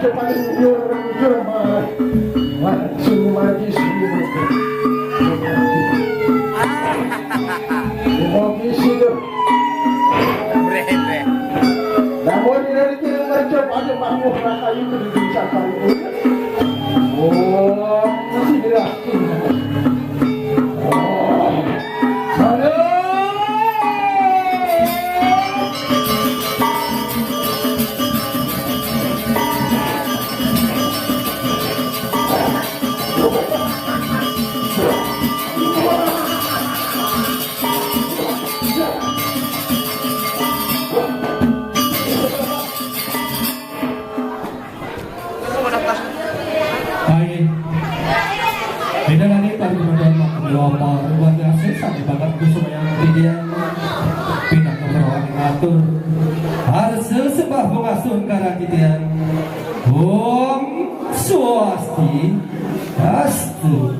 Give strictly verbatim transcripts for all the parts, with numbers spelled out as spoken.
Paling jujur mah langsung mati sendiri. Mau ngisi tuh. Bre, bre. Namun dari tim mercon ada makhluk raka itu di desa Kalibun. Oh, masih jelas. Oh. Aduh. Baik. Beda lagi kalau kemudian makan lupa luar biasa sampai banget kusuma yang dia pindah ke perawan ngatur. Harus sembah pengasuh karena titian. Om Swasti Astu.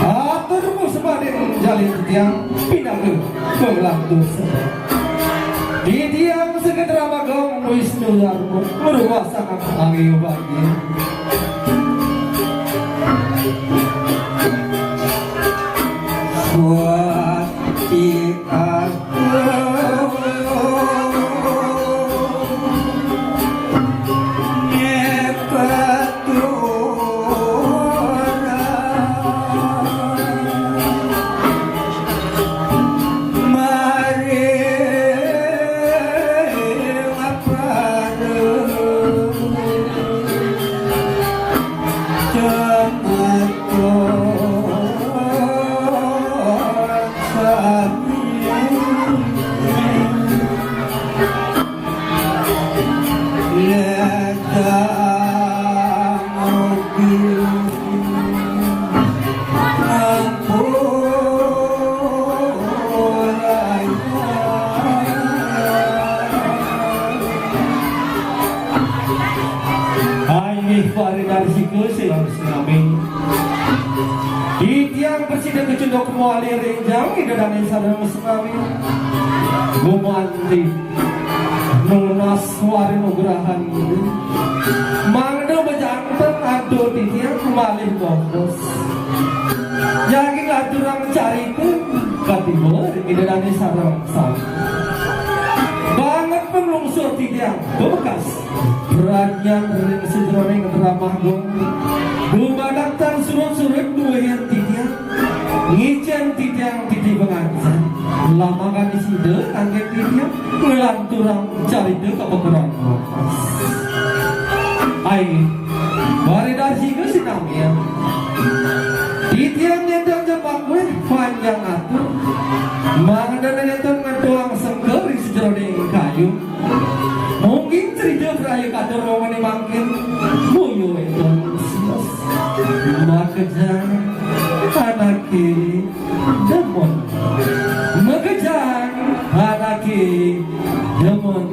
Atur musbadin jalin tiang pinangge penglantur sembah. Di tiang sekedra magong Wisnu Darmo merubah sangat angin bahagia. Buat kita Ai, nggih, Pak Rinal Siko, sing harus nami. Titiang presiden kecunduk muali rinjang, ida dane sareng sami. Gumanti nunas wari nugrahan. Mangda bejanten aduh titiang malih bongkos. Yakin aturang carita katiba ida dane sareng sami. Banget penglungsur titiang bebekas. Pradnyan ring sajeroning drama gong. Dumadak tan surut-surut duwian titiang. Ngicen titiang titi pengancan. Lamangan isida anggen titiang. Ngelanturang carita kapekeran. Ai, bari dari singa sinamian. Titiang nyéndang jembakué panjang atur. Mangda nénten ngetuang sengker ri sajeroning kayu. Mungkin cerita beraya katur mamané mangkin. Muyu énten sios. Makejang anaké demen. Makejang anaké demen.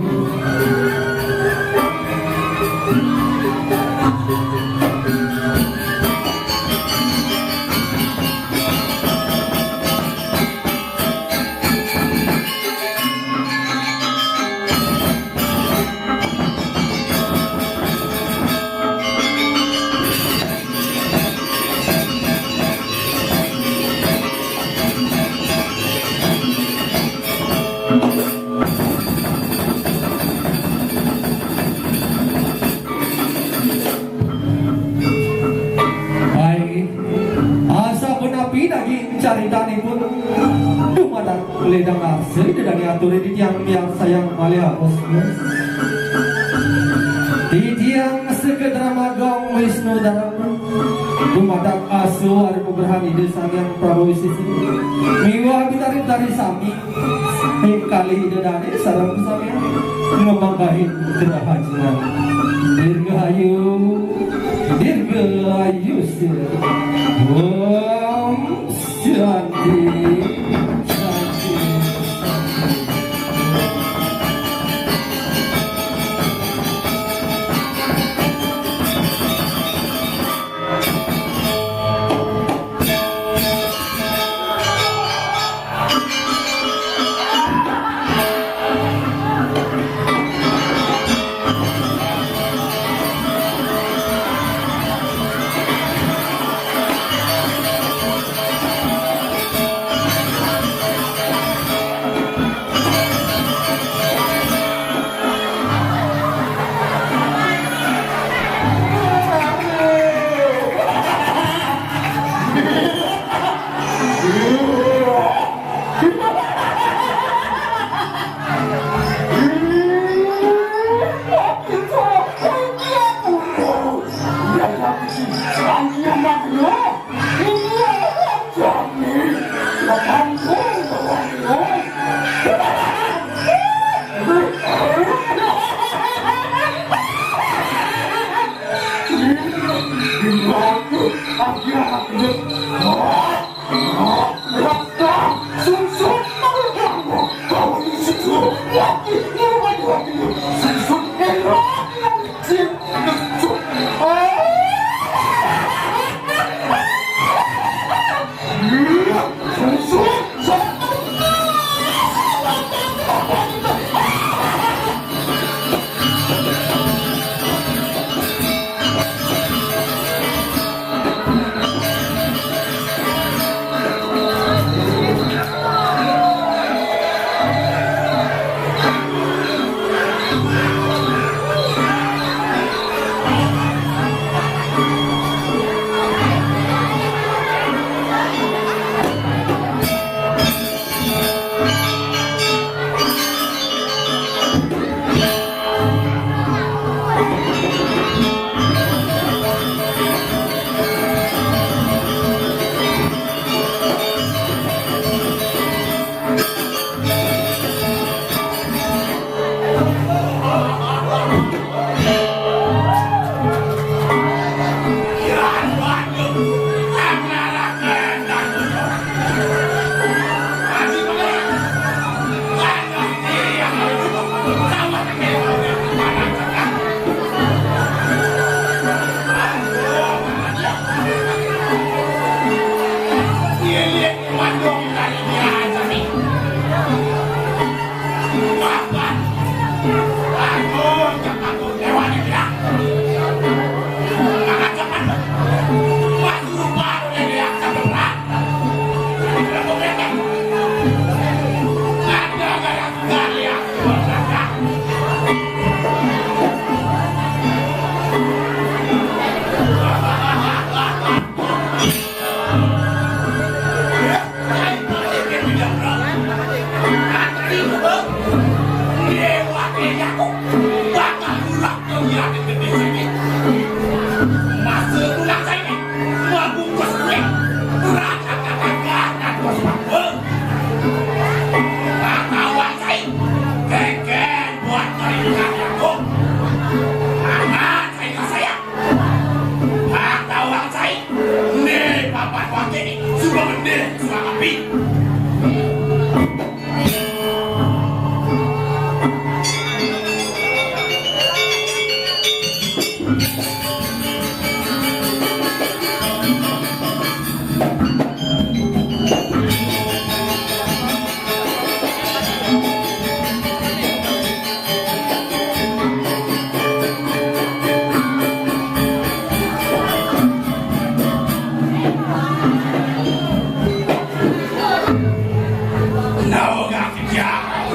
Baik. Asapunapi daging caritanipun dumadak ledang arsa Ida dané aturi titiang piarsayang malih atos. Titiang Sekedrama Gong Wisnu Dharma dumadak asu ari pagrahan Ida Sang Hyang Prabu Sisi miwah pitari-pitari sami. Ing kalih Ida dané sareng samian ngamanggihin kerahajengan. Dirgahayu, dirgahayu sira. Om Shanti, Shanti, Shanti.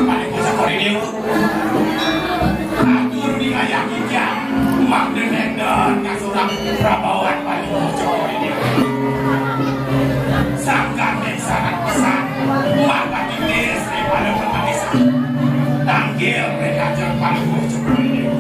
Paling bocah kori dewa. Atur wilayah kita. Mangda nenten kasurang prabawan paling bocah kori dewa. Sangkan desa pesan. Maka titis di pada permatisan. Tanggil mereka paling bocah kori dewa.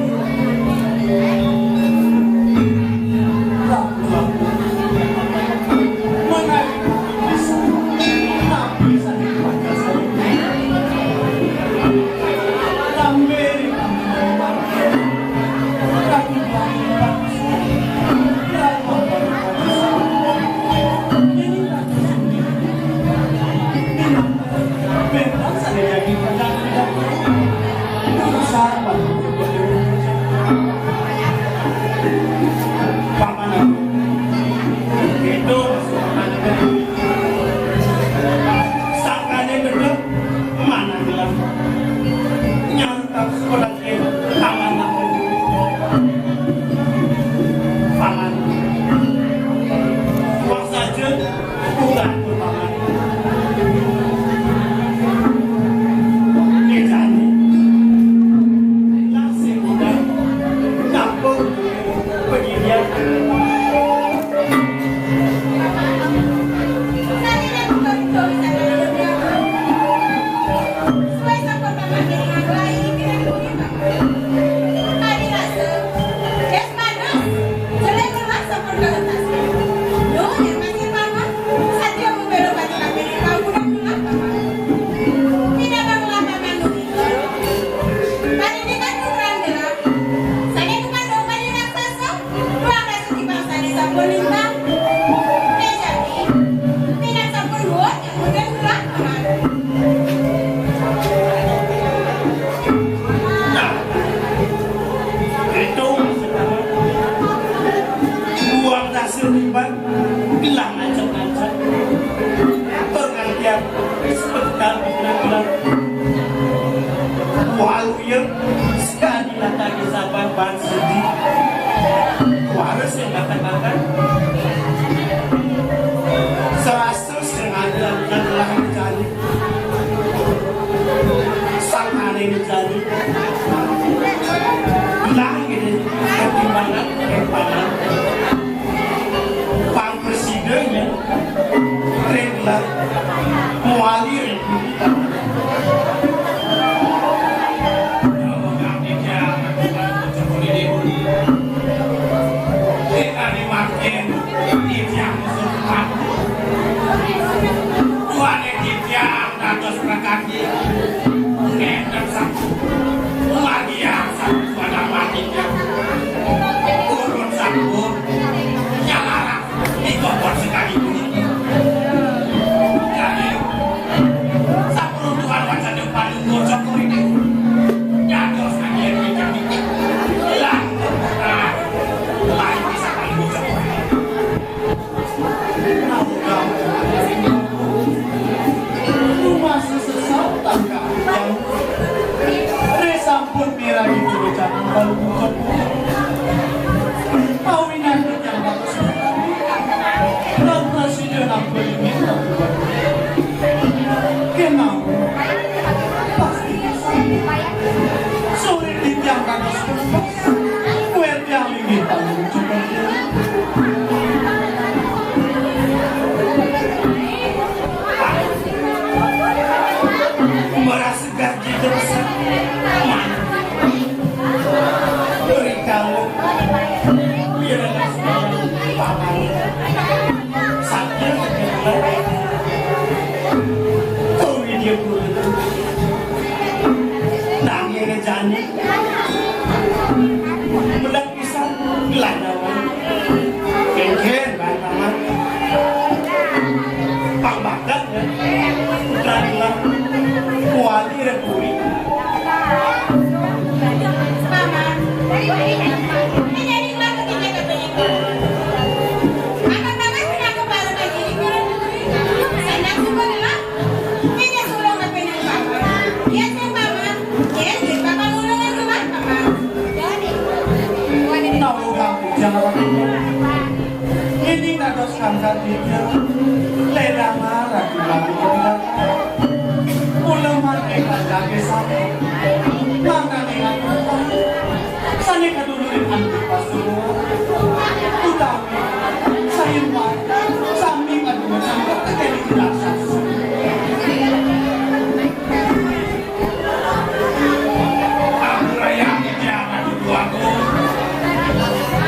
Sangkane gedhe manah ilang. Nyantap sekolah Paman. Paman. Wong saja bukan paman. Bedane. Nasib udah kampung beginian. Nah, itu buang hasil limbah, bilang ancak-ancak. Pengertian sebentar bilang-bilang. Walu ya, sekali lagi sabar, Bang Sudi. Waris yang katakan. Serasa sengaja adalah mencari. Sang aneh mencari. Bilang gini, pertimbangan, pertimbangan. Pang presidennya, Trendler, Muali Republik. Kita dimakin, titiang musuh. Tuan yang titiang, dados prakan Nenten satu. Margiang satu pada mati. Turun satu. Nyalarak. Dikopot sekali bunyi. Jadi, sapuluh Tuhan wacan yang paling ngocok ini. Dados aja yang dikit-dikit. Lah. Nah. Paling bisa paling ngocok ini. Rumah sesesat tangga yang Re sampun miragi tulisan balu buka. Pawinan yang bagus. Lan presiden ampun ingin. Kenapa? Pasti bisa. Sore di tiang kados. Kue tiang ingin tahu juga. Merasa gaji terus. Berikan. Biar ada papan. Sambil terdengar. Tahu dia pun. Tangga jani. Bedak pisan, gelandangan. Kéngkén, Bang Paman. Pang bakat, ya. Putra Dilan. Kuali Repuri. Paman. Apa Paman kenapa baru lagi di Gunung Putri? Senang semua, Mak. Ini suruh ngapain Paman? Iya, sih, Paman. Iya, sih, Paman. Tahu kamu jangan. Ini dados kangkat itu. Ledang marah di balik kita. Mula mati Jage sami. Mangkane aturan sane kadulurin antuk pasuruan utawi sayembara sami adu menyangkut tekeni raksasa. Aku rayang iki anak tuaku.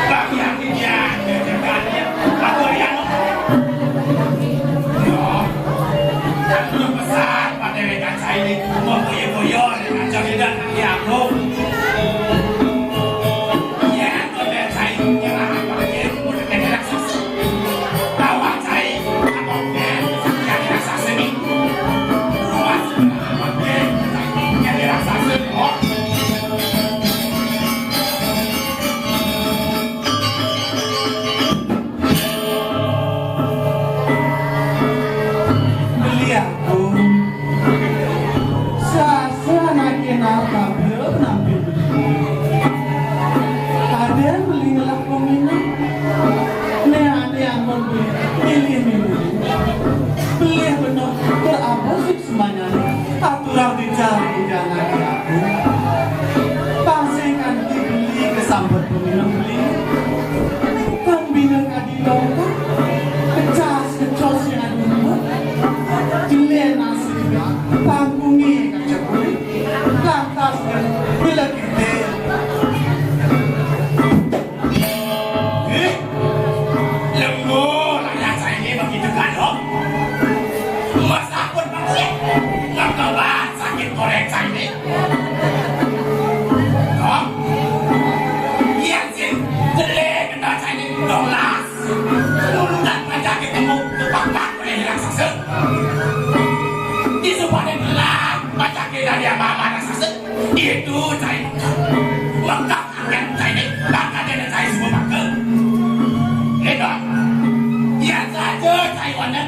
Bagian iki anak tuaku. Aku rayang. Yo. Aku pesan pada mereka ini. Mau boyo-boyo, aja beda kaki aku. Iya, aku udah cai. Nyerah apa ya? Udah kena raksasa. Tawa cai. Apa ya? Sakit raksasa ini. Ruas. Apa ya? Sakit raksasa. Oh. Beli aku. Sasa anake napa beliau nampil beli. Ada yang beli ngelak pemina. Nek ade ampun beli milih-milih. Beli bener berapa sih semuanya? Aturan dicari anake aku. Pasti kan dibeli kesambet pemina beli. Kan bina kadilongkok. Kecas-kecos yang ada. Jelek nasibnya. Pangkungnya kacekuri. Lantas kan bila kita. Eh, lembu, rakyat saya ini begitu kan, loh. Mas takut banget. Nggak kebat sakit korek saya ini. Loh. Iya sih, jelek kenal saya ini. Dolas. Lulutan pajak ketemu, tepak-pak oleh raksasa. Di supaya gelap, pajak dari apa-apa raksasa. Itu saya. Maka Yang cai ini bakal dadi cai semua bakal. Itu. Iya saja cai wanen.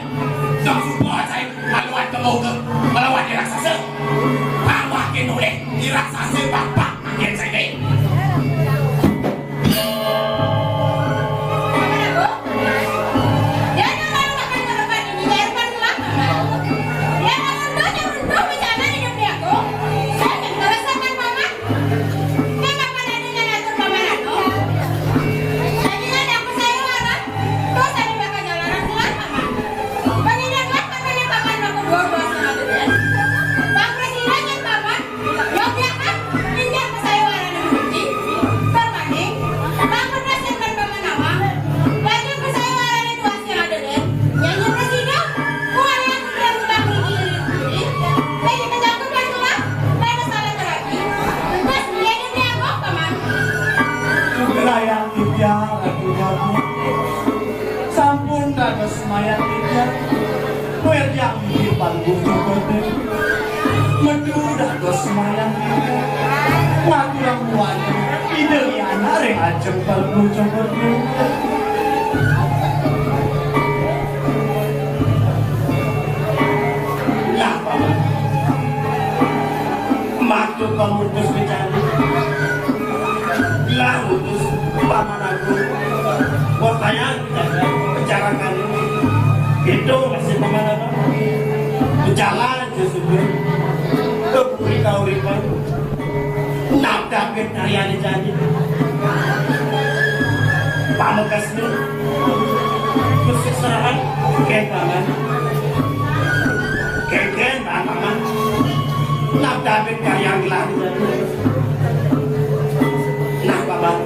Dong suka cai melawan temuka, melawan di raksasa. Tambah ke noleh di raksasa bapak yang cai ini. Layang titiang, Ratu Jabu. Sampun dados semayang titiang. Werdiang inggih Palungguh Cokor Dewi. Metu dados semayang titiang. Ngaturang wajib Ida Liana ring ajeng Palungguh Cokor Dewi. Lah, Paman. Matur pamutus becani. Lah, mutus Paman Agung. Wah, kaya becarakan ini. Itu masih Paman Agung. Bejalan sesudah. Ke puri kauripan. Nabdabin karyane jani. Pamekasne. Kusuk serahan. Ken Paman. Ken, ken, Paman. Nabdabin karyane jani. Nah, Paman.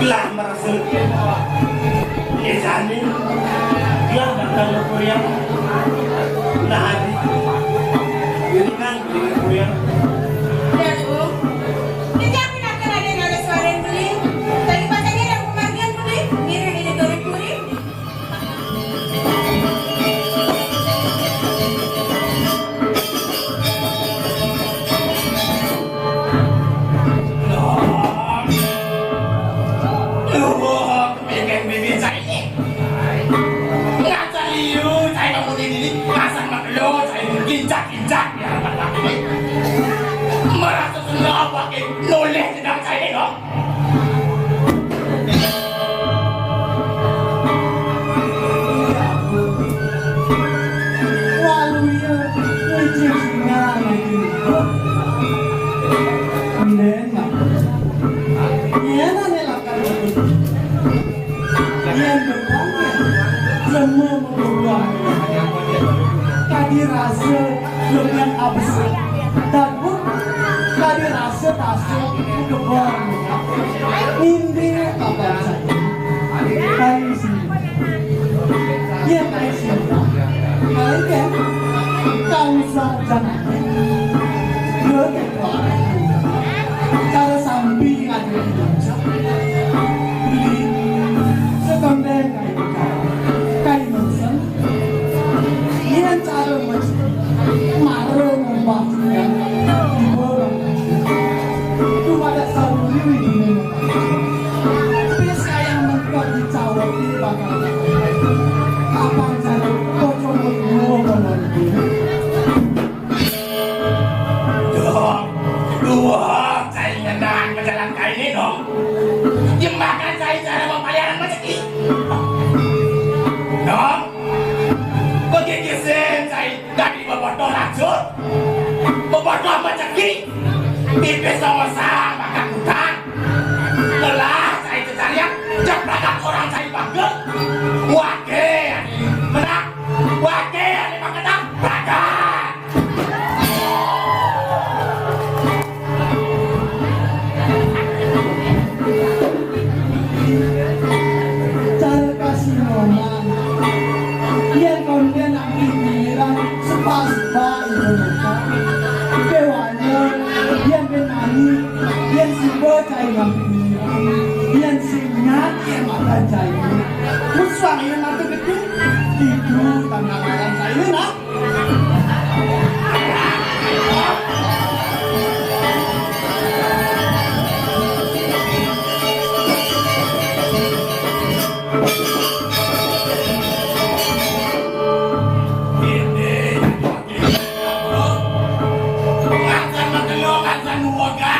Gelah merasa. Ya, jani. Gelah bakal kuliah. Nah, Adi. Ini kan Iya, Bu. Kejak pinaka Raden Alaswaren beli. Tadi pasangnya dan pemargian beli. Mirip ini dari Puri. Loh, loh, kepengen bibit saya ini. Ngaca liu, saya kamu ini, pasang mak lo, saya kincak-kincak, ya, Pak Laki. Ndén, Mak. Yén ané lakar. Yén betang ya, lema mabuah. Kadi rasa lengan abesik. Dagu, kadi rasa tasuk kebon. Nindih kabar saya. Kayu sini. Yén kai sini. Kai kan? Kau usah jangan. Yo kan? Cara sambil ngajak. Beli. Sekondeng kai. Kai mesen. Yén cara mesen. Mara ngubah. Tiba. Cuma ada satu diri. Wis kaya mentok dicaweti bakal. Kapan jane bocah umur dua puluh. Duh, duh, cai ngenang pejalan kaini, dong. Jembakan cai cara mempaliaran rezeki. Dong, begigisin cai dadi bebodoh racun, bebodoh rezeki, pipis sama-sama makan hutan. Lelah cai cecarian, jeprakan orang cai bagel. Wage ane menang, wage ane paketan, ragat. Cara kasih momongan. Yén kon dia nak pikiran, sepas-sepas itu muka. Déwanya, yén ben mani, yén siba cai mani. Yén sing nyak, yén mata cai. Musang yén mata gedé, tidur tanah alam cai, nah. Ngancan magelung, ngancan nuwuga,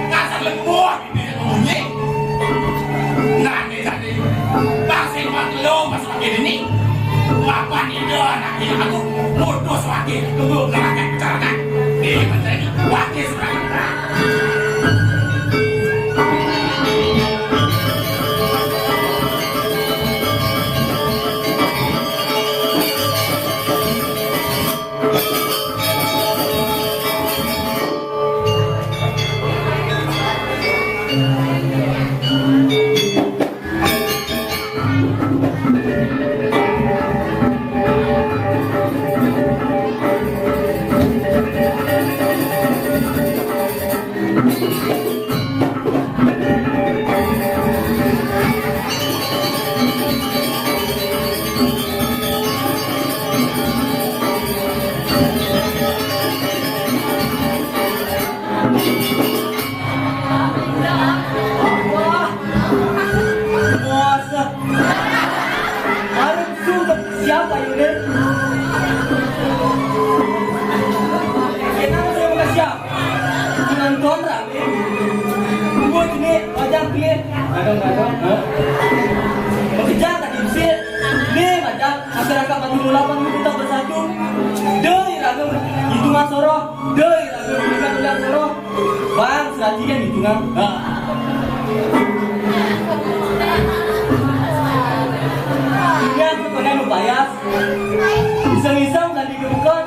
ngancan lembur, bibiré munyi. Nah, né dadi, bang sing magelung, pas wakil ini. Lapan ida anak ini aku, mutus wakil, tunggu neragat pecarakan. Di menteri, wakil seorang. Puasa. Baru sudah siapa ini? Kenapa saya bukan siapa? Penonton rame. Buat ini wajah pilih. Kadang-kadang, ha? Bekerja tadi bisi. Ni wajah masyarakat Batu Mula pun kita bersatu. Doi ragam hitungan soroh. Doi ragam hitungan soroh. Bang, serati kan hitungan. Ha. Ingat kepada upaya. Iseng-iseng tadi kebuka.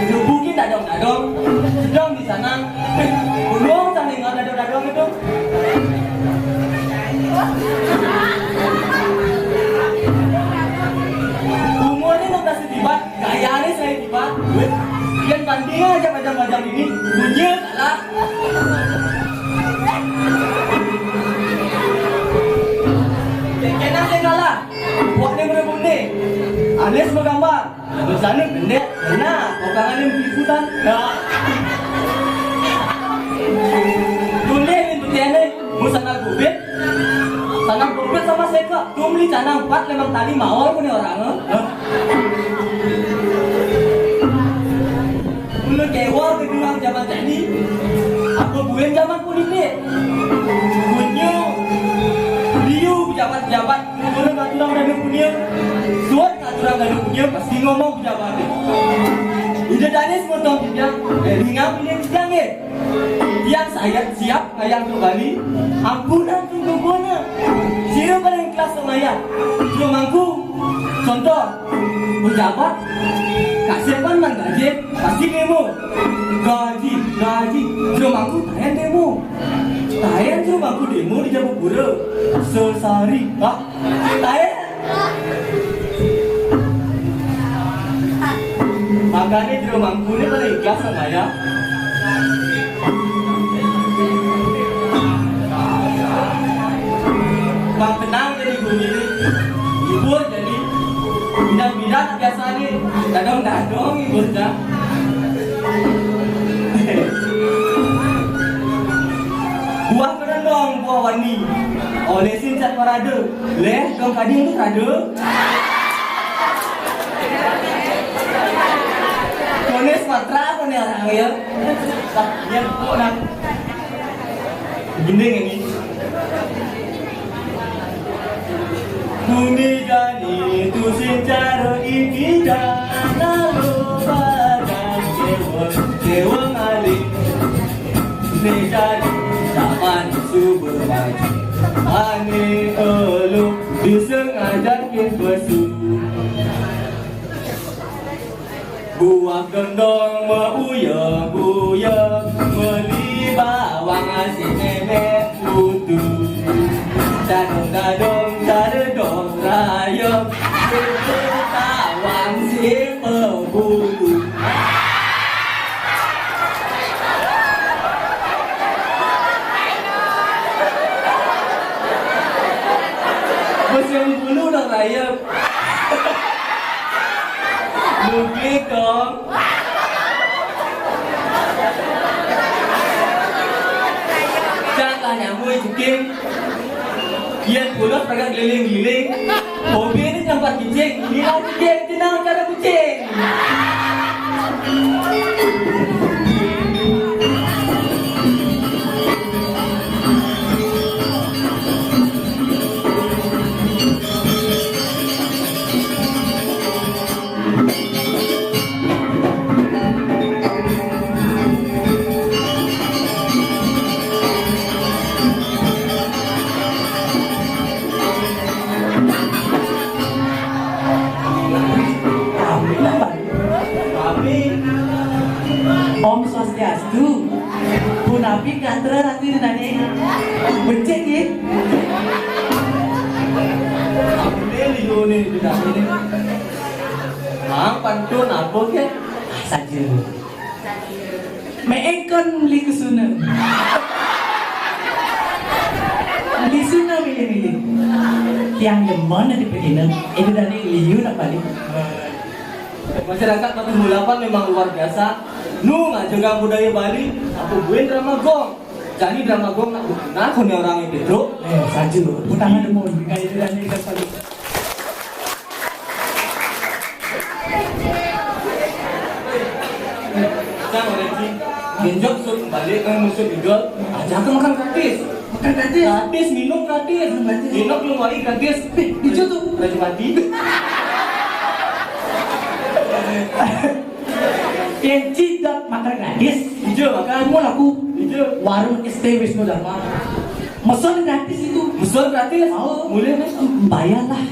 Gebukin dadong-dadong. Sedang di sana. Belum saling ada dadong-dadong itu. Umurnya mau kasih tiba, gayanya saya tiba. Yang bandingnya aja macam-macam ini. Bunyi kalah. Kena saya kalah. Buatnya berebut ni. Anis bergambar. Bersana pendek, nah, orang ada meliputan. Tulis ni betul ni, mu sana gubit. Sana gubit sama seka. Tu beli canang empat lemang tali mawar punya orang, eh. Mula kewal ke bilang zaman tadi, apa buin zaman politik? Punya liu pejabat-pejabat, mula aturan dana punya, suat aturan dana punya, pasti ngomong pejabat. Ida dané semeton titiang, eh, ringa pinih titiang, eh. Tiang siap, siap ngayah ka Bali, ampunang tungkungna. Sira paling ikhlas ngayah. Jero mangku, contoh, pejabat, kasép pan maan gaji, pasti demo. Gaji, gaji, jero mangku taén demo. Taén jero mangku demo di Jayapura. Sesari, ah, taén. Makané jero mangkuné pada ikhlas ngayah. Pang tenang jadi bumi ini. Hibur jadi. Pindah-pindah biasané. Dadong-dadong hiburna. Buah kedondong, buah wani. Olésin cat parada. Léh, dong kadin tu kada. Koné Sumatera, koné orang ya. Wah, iya, kok nak. Gending ini. Bumi jani tusin cara ini dan lalu badan dewa, dewa ngalih. Né jani zaman suba maju. Ané elu bisa ngajarkin pesu. Buah gendong mauyeng-uyeng, meli bawang asin nenek putu. Dadong-dadong, dadong rayem, tawang si pebulu. Bos yang bulu dong rayem. Mungkin dong. Cang lah nyambui ceking. Yén pulos kagak keliling-liling. Hobi ini nyampat kicing. Gila ceking, tenang kada kucing. Amin. Om Swastiastu. Punapi gatra Ratu Nani? Becik, nggih. Ini liu nih, bedanya nih. Mang, pantun apa, kek? Saja. Meengkon meli kesuna. Meli suna milih-milih. Tiang demen di pekina. Itu dari liu nak balik. Masyarakat Batu Bulapan memang luar biasa. Nu ngajaga budaya Bali, apa buin drama gong. Jani drama gong nak berguna, koné orang yang Petro. Eh, saja. Tepuk tangan dulu. Kayak itu dan ini satu. Cang, orang Cing. Genjok sut balik, eh, musuh idol. Ajak ke makan gratis. Makan gratis? Gratis, minum gratis. Minum gratis. Minum lu wali gratis. Eh, hijau tuh. Raja mati. Yang cinta makan gratis. Hijau makan. Mau laku. Hijau. Warung S T Wisnu Dharma. Meson gratis itu. Meson gratis? Mau. Boleh, Mas? Bayarlah.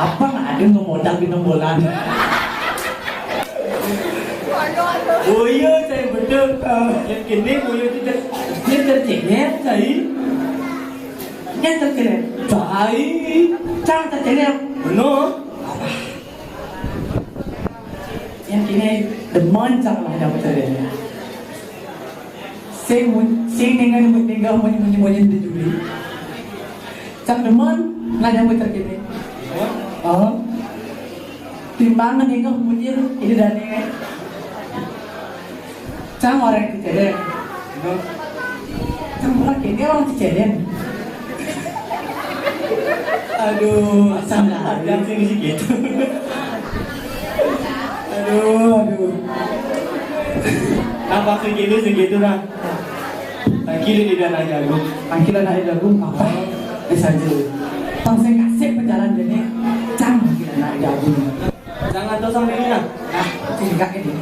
Apa nggak ada ngemodal di bolan? Oh iya, saya betul. Yang kini, oh iya, kita, dia tercengel, saya. Dia tercengel. Saya. Cang tercengel. Benar. Yang kini demen cang lah yang tercengel. Sing mun-, sing ninga, ninga munyi, munyi, munyi di juri. Cang demen lah nyambut terkini. Oh. Timbang ninga munyi ini dan ini. Cang orang Cicedeng. Cang orang kini orang Cicedeng. Aduh, asam dah, yang sini sikit. Aduh, aduh. Apa sih gini segitu nah? Lagi di lidah aja lu. Panggilan aja jagung apa? Bisa aja. Tong saya kasih pejalan dene. Cang panggilan aja jagung. Jangan tuh sampai ini nah. Nah, sini kak ini.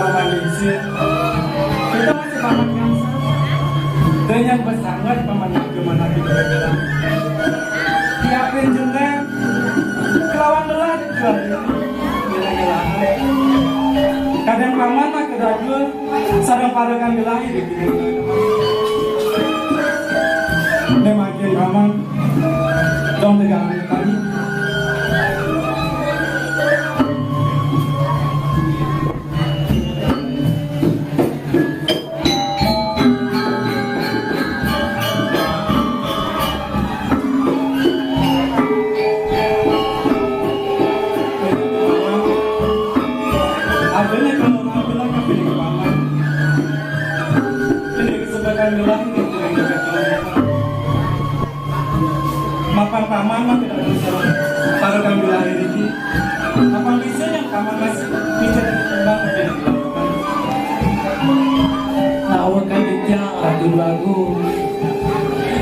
Paman Lingsir, kita masih paman yang sama. Dengan bersangat paman yang gimana kita bilang. Tiap pinjemnya kelawan lelah dijual. Kadang paman mah kedadul, sareng parekan gelahi di kidul. Demakin paman, dong tegangan tadi. Adanya kalau orang bilang kepilih paman. Jadi kesempatan doang nih. Mapan paman mah tidak bisa. Para kami lahir ini. Mapan bisa yang paman masih bisa berkembang menjadi paman. Naon ka Ditya, Ratu Dwagung?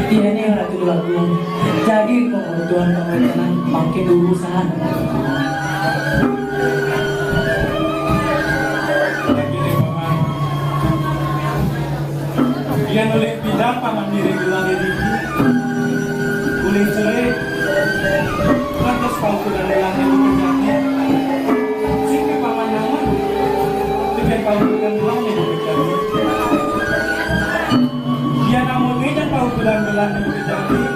Iya nih, Ratu Dwagung. Jadi pembutuhan pemerintahan makin urusan. Dia nulis bidang paman diri bilang ini. Uling cerik. Lantas paukuran bilang ini kejamnya. Sing ke paman nama. Dengan paukuran bilang ini kejamnya. Dia namun ini dan paukuran bilang ini kejamnya.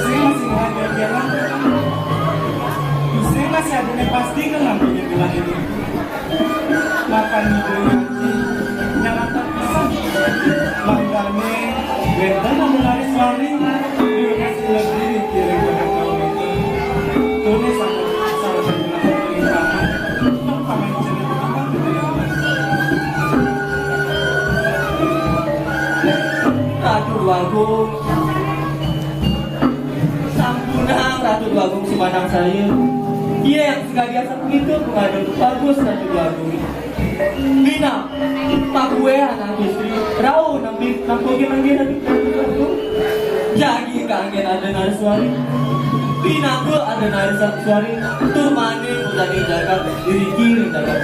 Sing masih ngelanjut jalan. Sing masih ada pasti ke ngambilnya bilang ini. Makan mie goyang, nyalatak pisan. Mangkane, wénten anu laris wari, di Bekasi negeri dikirim ke Jakarta. Tulis sama salah satu paman, paman jeneng apa? Ratu Dwagung. Sampunang Ratu Dwagung sumandang saya. Iya yang sekalian itu pengadaan bagus Ratu Dwagung. Lina, pakué anak istri, rau nampi nampogi manggih Ratu Dwagung. Jagi kangen ada Narswari. Lina ku ada Narswari, tur mane menjadi jagat diri kiri jagat.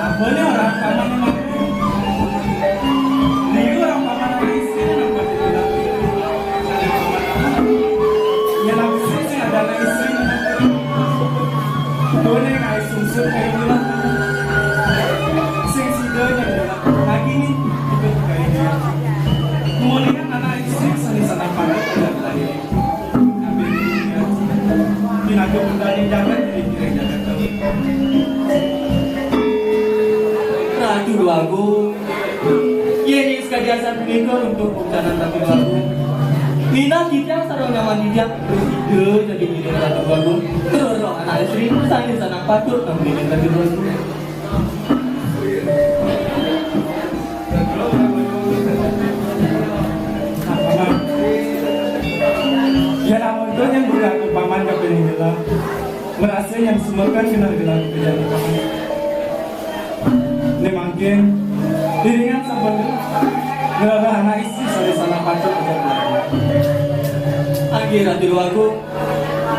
Apa nih orang paman ini? Liu orang paman ini sih, orang paman ini. Ya, langsung sih ada anak istri. Boleh ngai sungsung kayak gini lah. Sing sida yang lagi nih, ikut kayak gini. Kemudian anak istri seni sana pakai tidak lagi. Ratu Dwagung, yén sekadiasan punika untuk pungkanan Ratu Dwagung. Minah titiang sareng nyaman titiang, terus ida jadi ngiring Ratu Dwagung. Terus anak istri, sané sanang patut nang ngiring Ratu Dwagung. Nah, paman. Ya, namun itu yang berlaku paman kapining heula. Merasa yang semekan kenal dengan kejadian paman. Ini mungkin iringan sampun heula. Ngelarang anak istri salah-salah patut aja. Ratu Déwagung,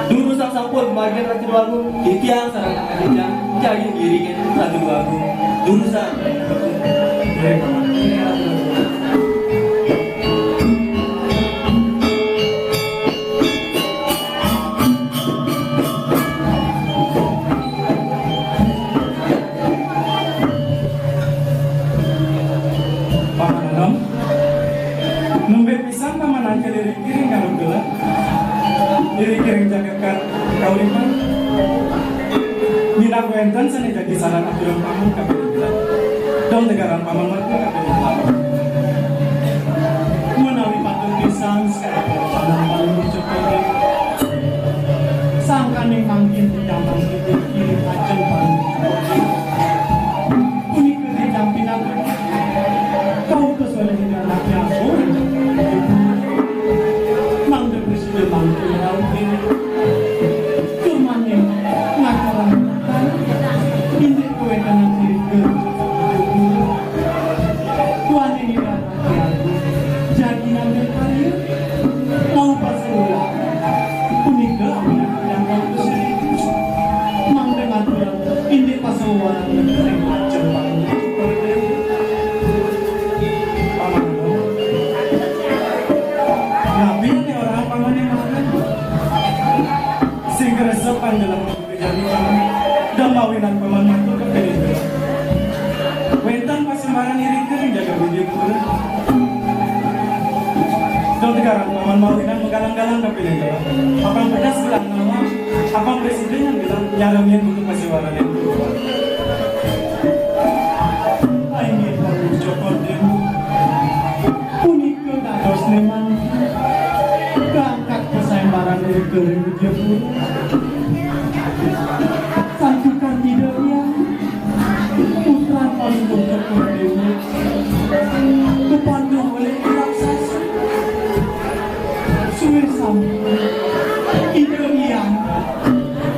durusang sampun margin Ratu Déwagung, titiang sareng anak titiang jagi ngiringin Ratu Déwagung. Durusang. Paman Anom, nembe pisan Paman Angkel iri-iri ngarep gelah. Iri-iri jagat ka-, kauripan. Minab wénten sané jagi sareng aturan Paman ka Pidénggelan. Dong tegaran Paman mangkin ka Pidénggelan. Menawi patut pisan sakadi Paman Palungguh Cokor Déwa. Sangkaning mangkin titiang mangkin kiring ajeng Palungguh Cokor Déwa. Punika titiang pinangan. Kautus olih Ida Anak Tiang Suri. Mangda prasida mangkin rauh diri. Tur mangkin ngaturang tata. Indik kawéntenan diri. Duaning Ida Anak Tiang. Jagi ngambil karya. Mau pasula. Punika amanah Ida Anak Tiang. Mangda ngaturang. Indik pasawaran ring ajeng Paman. Paman. Napi né orang Paman yang makan? Sing keresep panggelang kejadian Paman. Dan mawinan Paman matur ka Pidénggelan. Wénten pasembaran iri-iri jaga Widyapura. Dong tegaran Paman mawinan menggalang-galang ka Pidénggelan. Apang pedas gelah nawang. Apang presiden yang bilang nyaramin untuk pasewaran itu. Inggih Prabu Cokor Déwa. Punika dados memang berangkat pasembaran iri-iri Widyapura. Santukan Ida Hyang, putra Palungguh Cokor Déwa, kepanduh oleh raksasa. Suwé sami, Ida Hyang,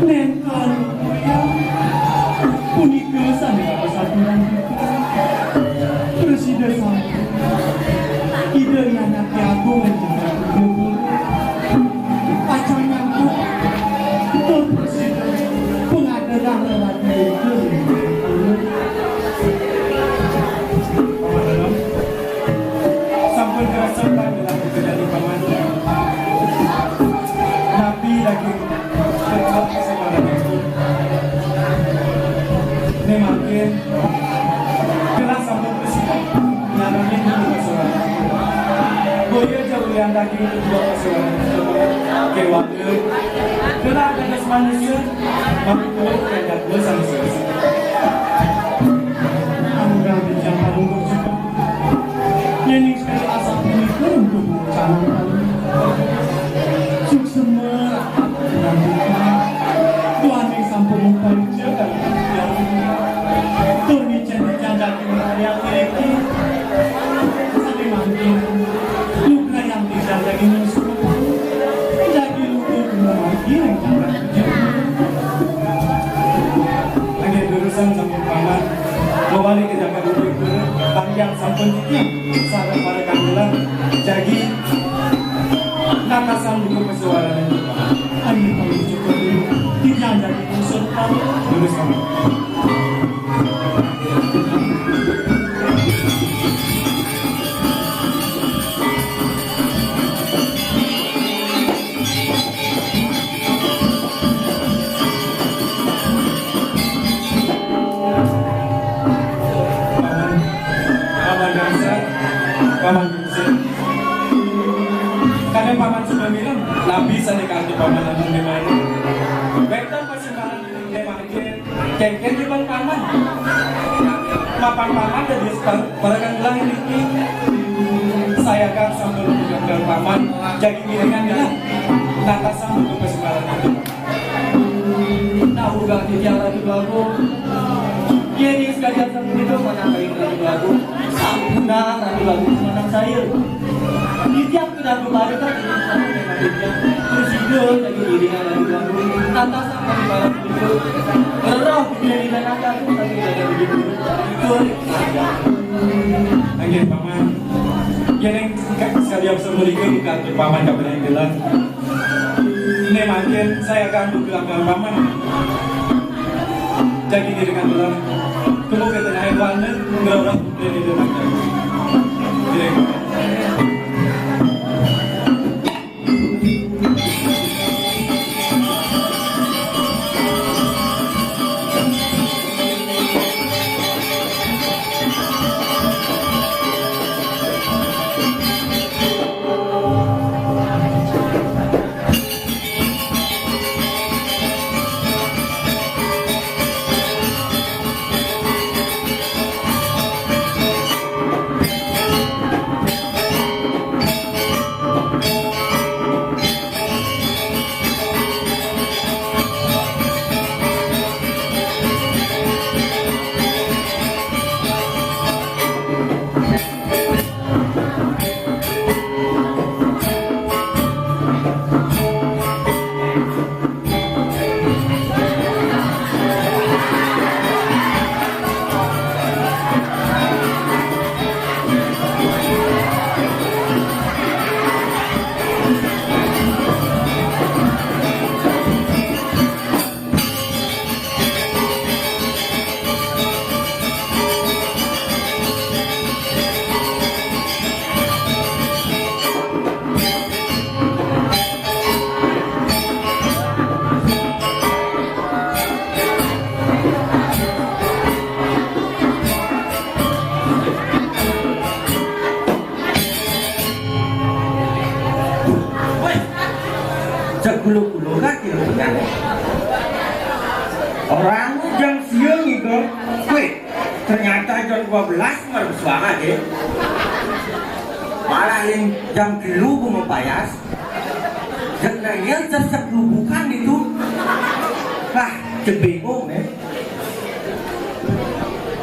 nénten Hyang, punika sané kapisan titiang. Prasida sami, Ida Hyang Anak Agung ing Jagad Widya. Pacang nyangkup, tur prasida, pangadenan Ratu Widya. Sampun kerasa panggilan kejadi Paman. Napi daging ketok semarang itu. Ini mangkin gelah sampun kesikap nyaramin dulu pasawaran. Boya jauh yang daging kedua pasawaran itu. Keluarga. Gelah ada manusia. Maka itu yang kedua sama selesai. Angga bijang Palungguh Cokor. Yéning sekali asal punika untuk calon Palungguh. Suksema, duaning sampun mupaica kalian. Tur ngicén-icén daging makarya ngriki. Sané mangkin, lugrayang titiang daging nyusup. Daging lugur guna mangkin. Nggih, durusang sampun Paman. Mawali ka jagat Widya, panjang sampun titiang sareng para kanggulan. Jagi natasan dulu pasawaran. Ayo, Paman, cukup dulu. Titiang jagi usul, Paman. Durusang. Paman, Paman Dangsa, Paman Gungsir. Kadang Paman suba mireng, napi sané kanti Paman agung di mana? Wénten pasimbaran di mana? Kéngkén jebak Paman. Mapan Paman dadi par-, parekan gelah niki. Sayakan sampun gagal Paman, jagi ngiringan gelah. Natasan untuk kesembaran itu. Tahu gak titiang Ratu Déwagung? Yéning sakadi sampun itu, mana kayu Ratu Déwagung? Sampunang Ratu Déwagung semenang saya. Titiang Ratu Bali kan ini sama dengan dia. Terus hidup lagi diri dengan Ratu Bali. Tata sama di barat itu. Roh di diri dan naga itu tapi jaga begitu. Betul. Nggih, Paman. Yéning Saliyab sapunika ingkang paman kapining gelah. Né mangkin saya akan buka paman. Jagi ngiringan gelah. Temu ke tengah wana, ngerawat putri di rumah. Ngiring. Wéh, segulu-gulu kan kira-kira. Orang jam siang itu, wéh, ternyata jam dua belas baru suara deh. Malah yang jam telu bunga payas. Jam nanya sesek bukan itu. Wah, cebengong ya.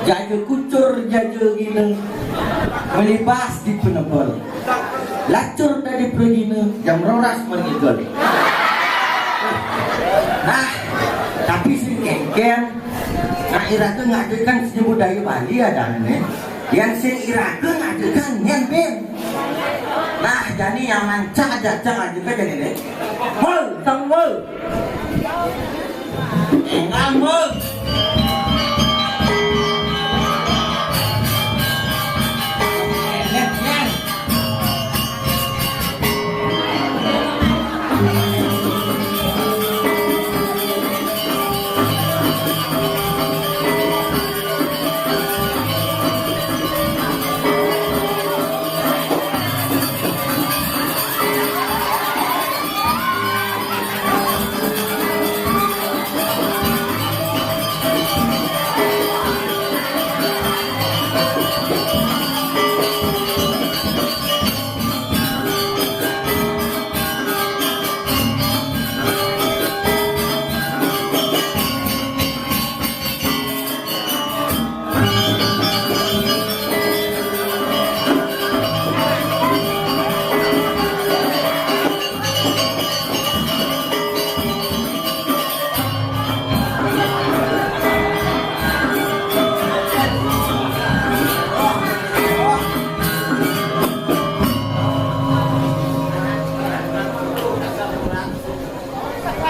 Jaja kucur, jaja gina. Melibas di penebel. Lacur dari pragina, jam roras mengigel. Nah, tapi sing kéngkén, nah, iraga ngadegang seni budaya Bali adané. Yang sing iraga ngadegang nyén, Bin. Nah, jani nyaman cak jajang aja kan jani deh. Mul, tang mul. Enggak mul.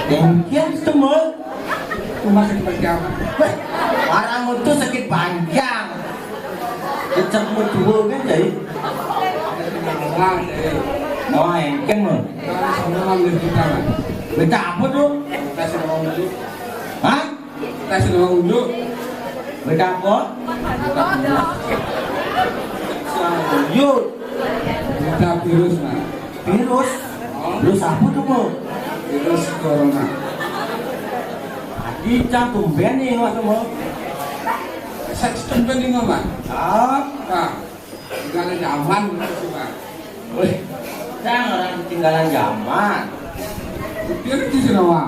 Demikian itu, Mul. Cuma sakit panjang. Wéh, orang itu sakit panjang. Kecek mu dua kan jadi. Mau engkén, Mul. Sama ngambil kita. Beta apa tuh? Kita sama dulu. Hah? Kita sama dulu. Beta apa? Yuk. Kita virus, nah. Virus? Virus apa tuh, Mul? Virus corona. Tadi cang tumben nih, Mas, Mul. Saya tumben nih, Mas. Ah. Nah, tinggal zaman, Mas, Mas. Wéh, cang orang ketinggalan zaman. Dia di sini, Mas.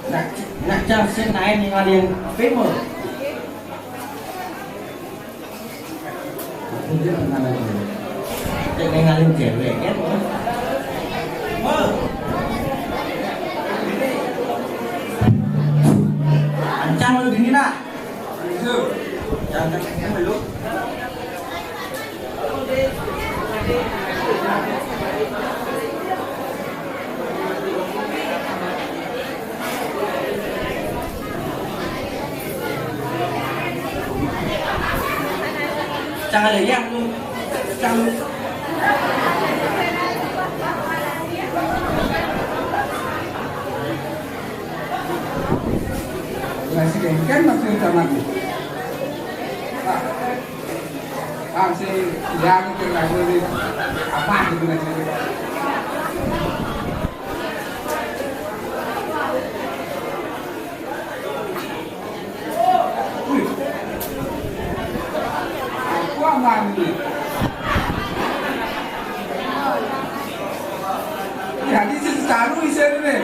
Nah, nah, cang sing naik nih ngalih film. Cek ningalin cewek kan. Ancang lu dingin ah. Jangan lu. Jangan lihat lu. Jangan. Presiden kan masih utama. Pak, Pak, si yang kira-kira ini apa gitu, Presiden? Wih. Apa, Mami? Jadi sing saru isine.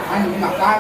Ayo makan.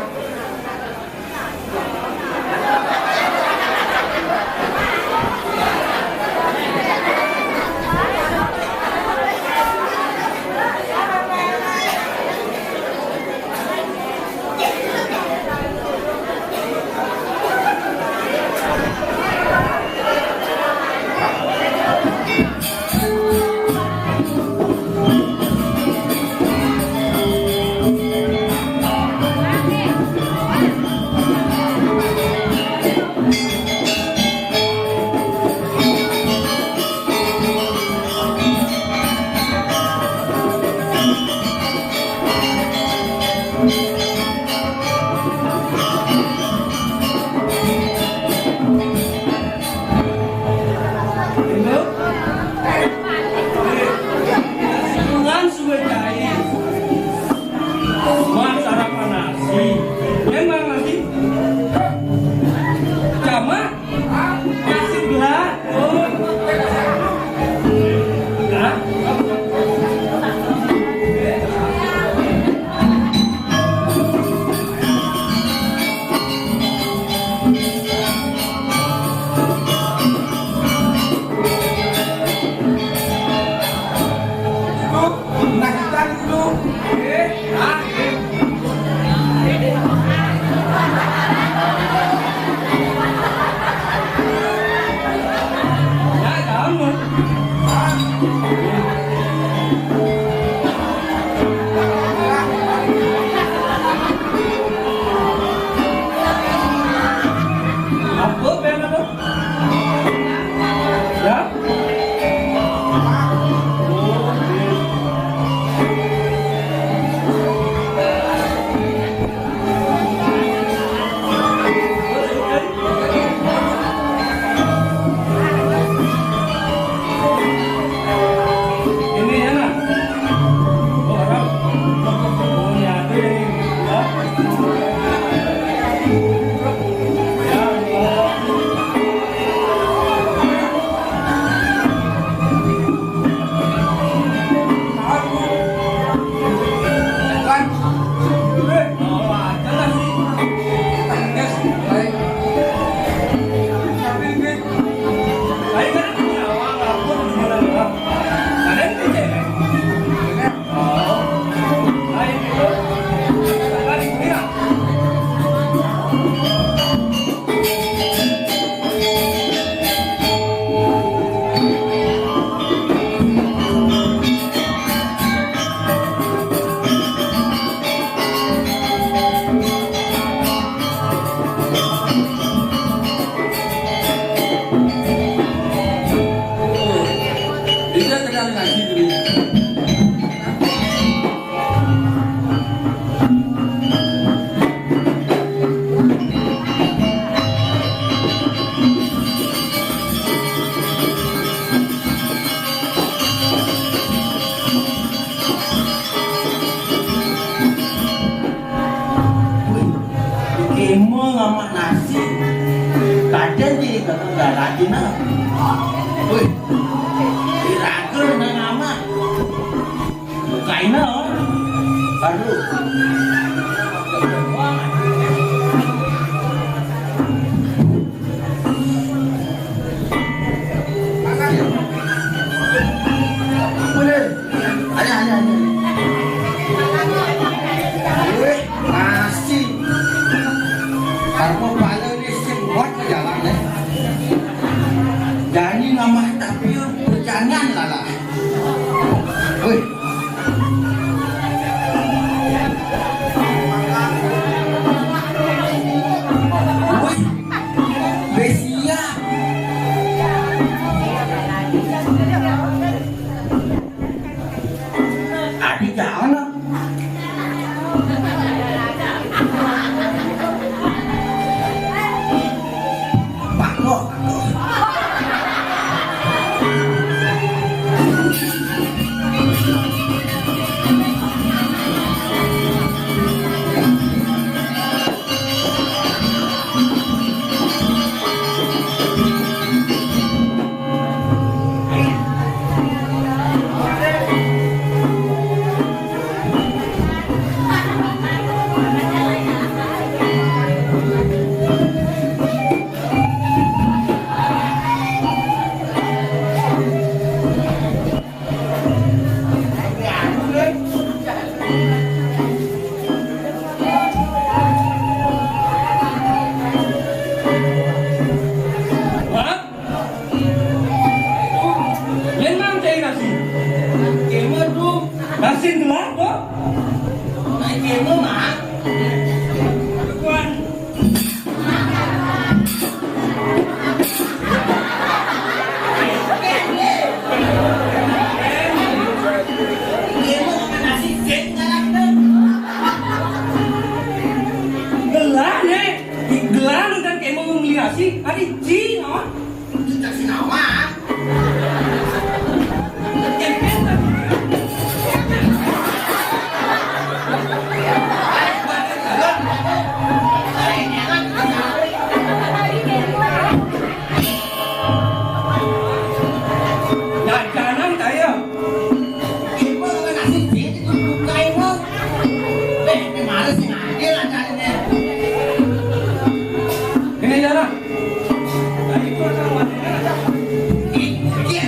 Dengan suwe jai. Wan sarapan nasi. Memang nasi. Jama. Nasi belah. Oh. Hah? Ya? Ini ya, nah. Bisa sekali lagi dulu. Kemo ngamak nasi. Kadang di kakak garatin ah. Wih, diragel nang ngamak. Bukaina, oh. Aduh. Jangan lah lah. Woi. Woi. Besia. Adi jangan lah. Pak, kok? Hah? Memang cai nasi. Kema tu. Nasi gelap tu. Naik kema, Mak. Tuan. Gelah, ne. Gelah nu dan kemo membeli nasi. Adi ji, no. Itu tak sinawa. Jajanan kaya. Kita ngasih duit itu bukain lo. Eh, ini mana sih ngadil acaranya? Ini jalan. Tadi gua sama dia. Ih, iya.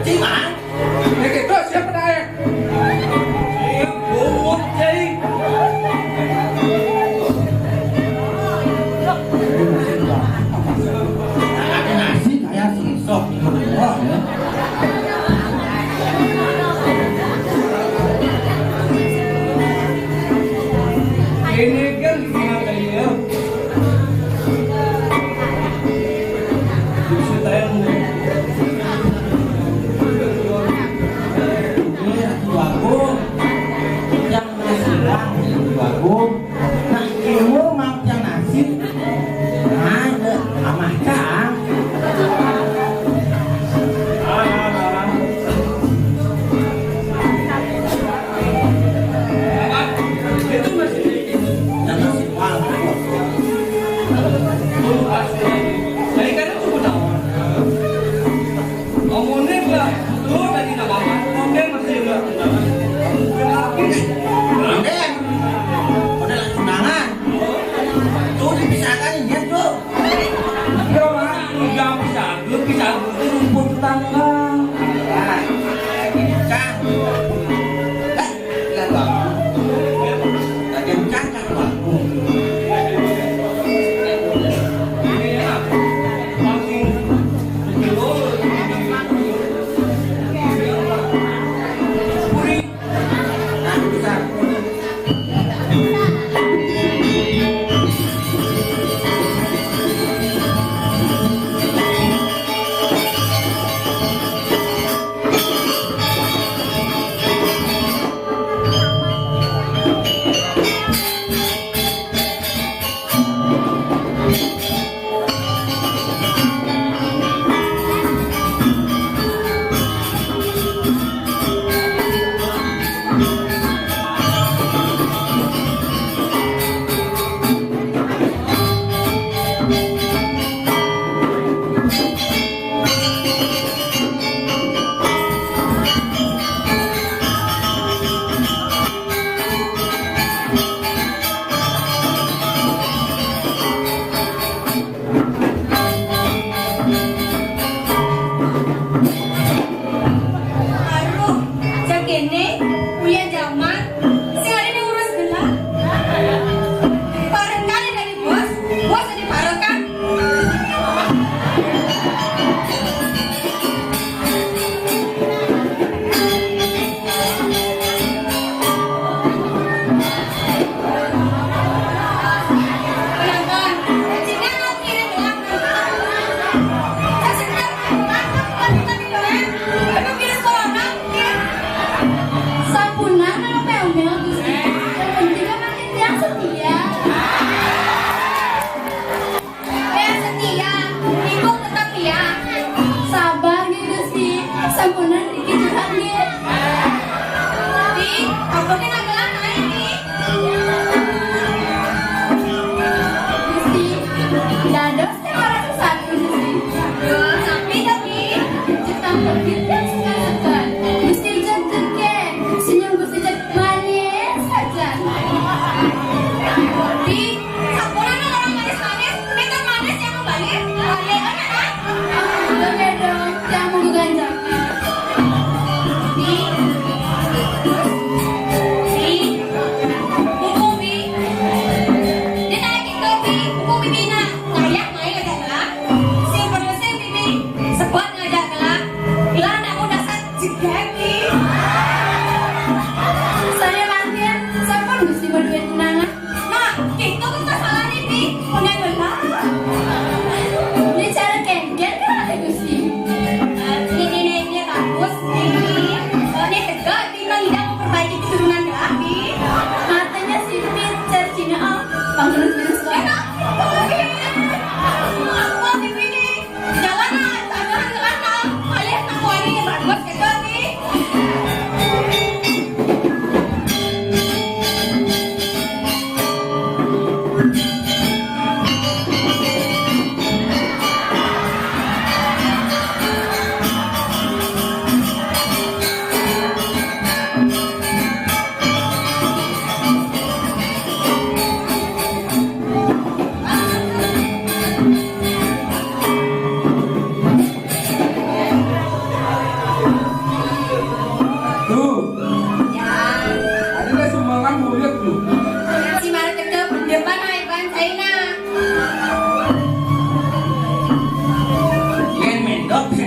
Cing, Mang. Ya gitu, siapa naik? Bungut, cai. Ada nasi, kayak sisok. Oh, ya. Ini kan gimana ya? Ini Ratu Agung, yang nasi bang, Ratu Agung. Nah, ilmu mau yang nasi, nah, amah cang. Udah lah tunangan. Tuh dipisahkan ini tuh. Iya, Mak. Udah bisa, belum bisa, itu rumput tetangga. Nah, ini cang. Eh, lihat, Bang. Lagi cang, Bang. Ini ya, masih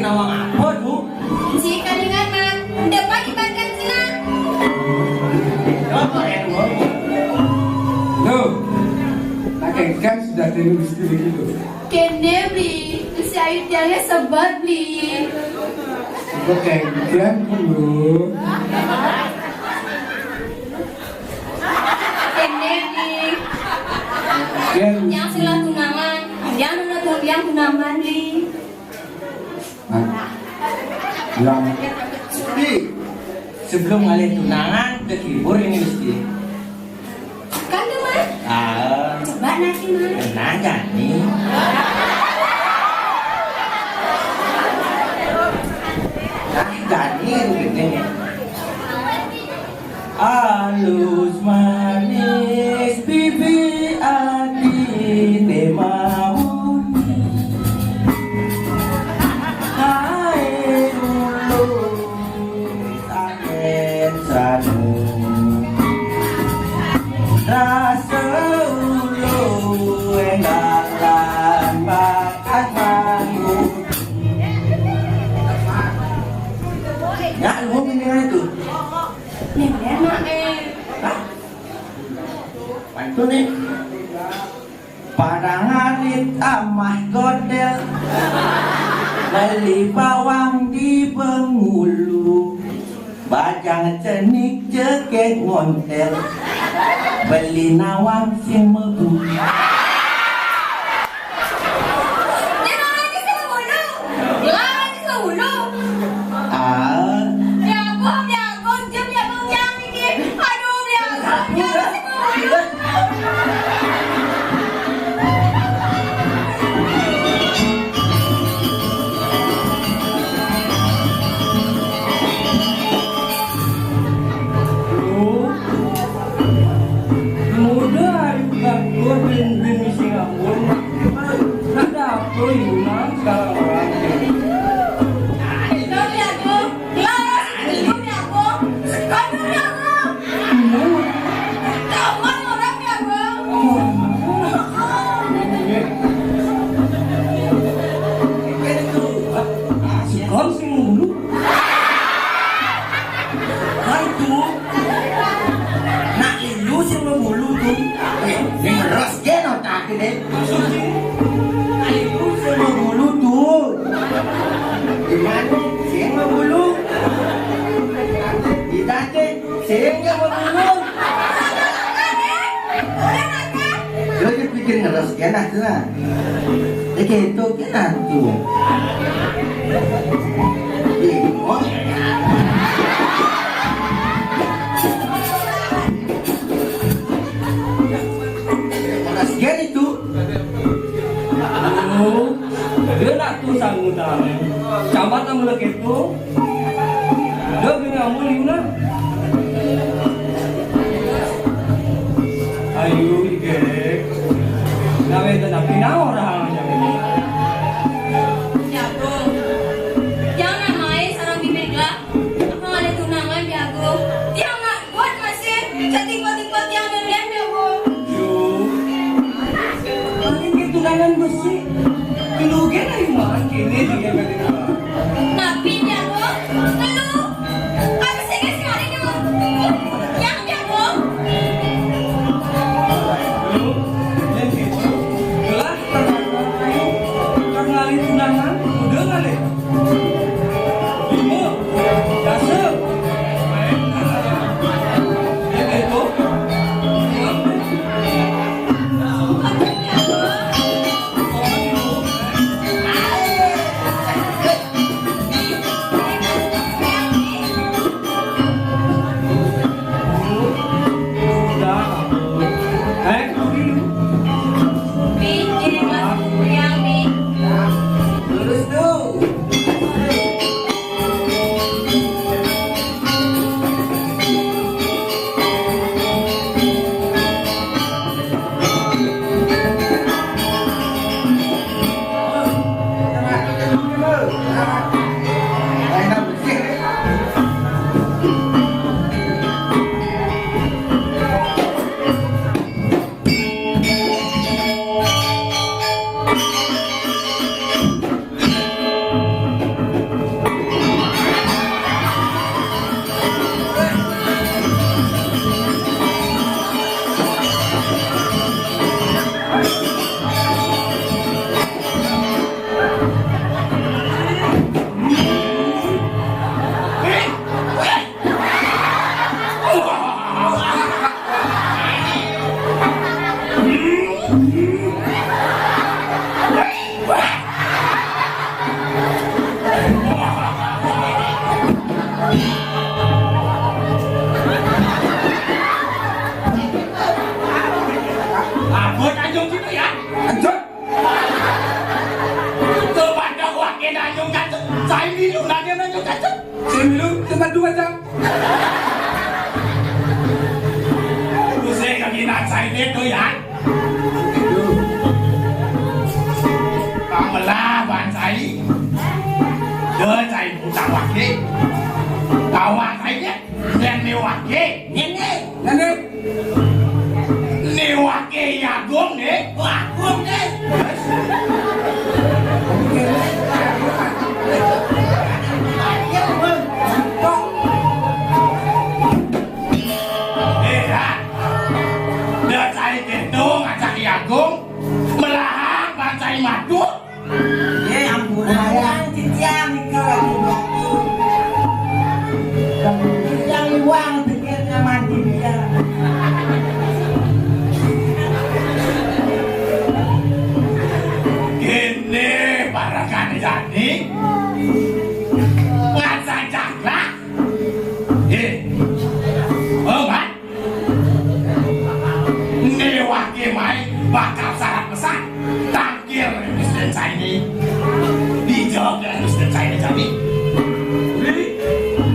Nawang apa, Du? Ci, kalingan, Mat. Depan di bagian sini. Apa, Ren? Duh, nak kengkang sudah tadi mesti begitu. Kene, Bli. Si Ayu tiangnya sebat, Bli. Aku kengkang dulu. Kene, Bli. Kengkang. Yang sila tunangan. Yang udah tu, yang tunangan, Bli. Hah? Yang Bi, sebelum ngalih tunangan, terhibur ini mesti. Kan tu, Mas? Ah. Coba nanti, Mas. Nah, jani. Nah, jani itu penting. Alus manis pipi ati te mauni. Hai ulu saken sanu. Rasa ulu enggak lan bakat manggut. Ya, lu ngomong ini itu. Nih, enak, eh. Hah? Pantun nih. Padang arit amah godel, beli bawang di Bengulu, bajang cenik cekek ngontel, beli nawang sing mebu. Dia mau lagi sama bulu. Dia mau lagi sama bulu. Ah. Jago, jago, jam jago yang ini. Aduh, jago, jago sama bulu. Muda ayu katur bin-bin misi ngapun. Ada apa ini, Mang? Sekarang orang. Itu dia tuh. Laras itu dia tuh. Kamu dia tuh. Kamu orang dia tuh. Sekarang sih dulu. Hai, Tu. Nak ilu sing bebulu, Tu. Eh, ning ros gen otak deh. Nak ilu sing bebulu, Tu. Gimana? Sing bebulu. Tidak deh. Sing bebulu. Lo pikir ngeros gen ah, Tu, ah. Iki itu kita tuh. Bingung. Mas Gary tuh. Oh, dia nak tuh sangutan. Camat sama lagi tuh. Dia punya amun Yuna. Ayo, ike. Nawe itu nak pindah orang. Jago. Jangan main sarang bibir gelah. Apa ada tunangan, Jago? Tiang nak kuat masih. Setimpa-timpa tiang durian, Jago. Yo. Paling ke tunangan besi. Kelugen ayo makan kene juga kali. Tapi, Jago, telu. Aku sing sekali dulu. Yang jago. Lu, yang gitu. Gelah, terlalu. Terlalu tunangan, udah kali. Lima, dasa. Yang gitu. Cai milu, lagi nanya cacet. Cai milu, cuma dua jam. Terus saya kaki nak cai dia tu ya. Kamelah ban cai. Dia cai putang wakil. Kawan cai dia. Yang ni wakil. Ini. Ini. Ni wakil Agung ni. Agung ni. Eh, dah. Dah cai keto ngajak Agung. Melahang ban cai madu. Ye, ampun, ayang, titiang, nika lagi batu. Titiang iwang, pikir nyaman titiang. Kene parakan jani. Ngasan cakrak. Eh. Oh, Mat. Newake mai bakal syarat pesan. Tangkir Mister China. Dijawab Mister China jani. Ri,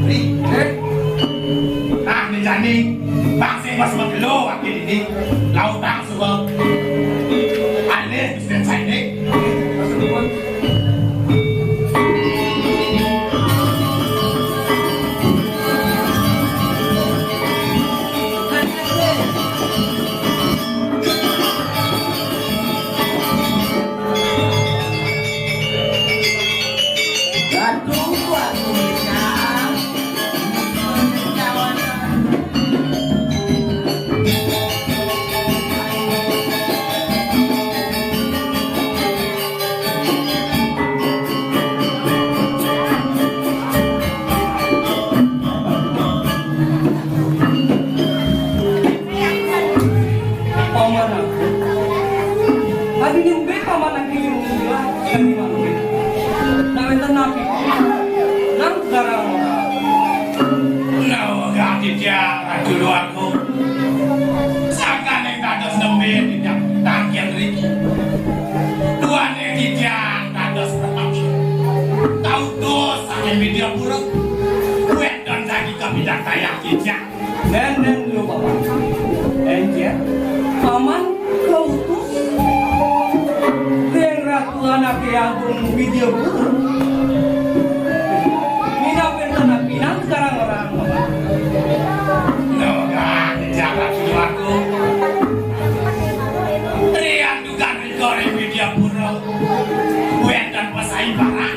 ri, eh. Nah, ni jani. Bang sing bas magelo wakil ini. Lautang suba. Alih Mister China. Paman aku. Adi nembe paman aku yang munggah dari mangke. Nah, wenten napi? Nang garang. Nah, gati dia, Ratu Luar. Sangkaning dados nembe titiang tangkil riki. Duane titiang dados prapati. Kautus saking Widyapura. Wénten jagi kapidang tayang titiang. Nén, nén, lho, Paman. Enjé, Paman kautus ring Ratu Anaké Agung Widyapura. Minab wénten pinantikarang orang, Paman. Nah, jagat Sinuwun. Riantukan rika ring Widyapura. Wénten pasaimbaran.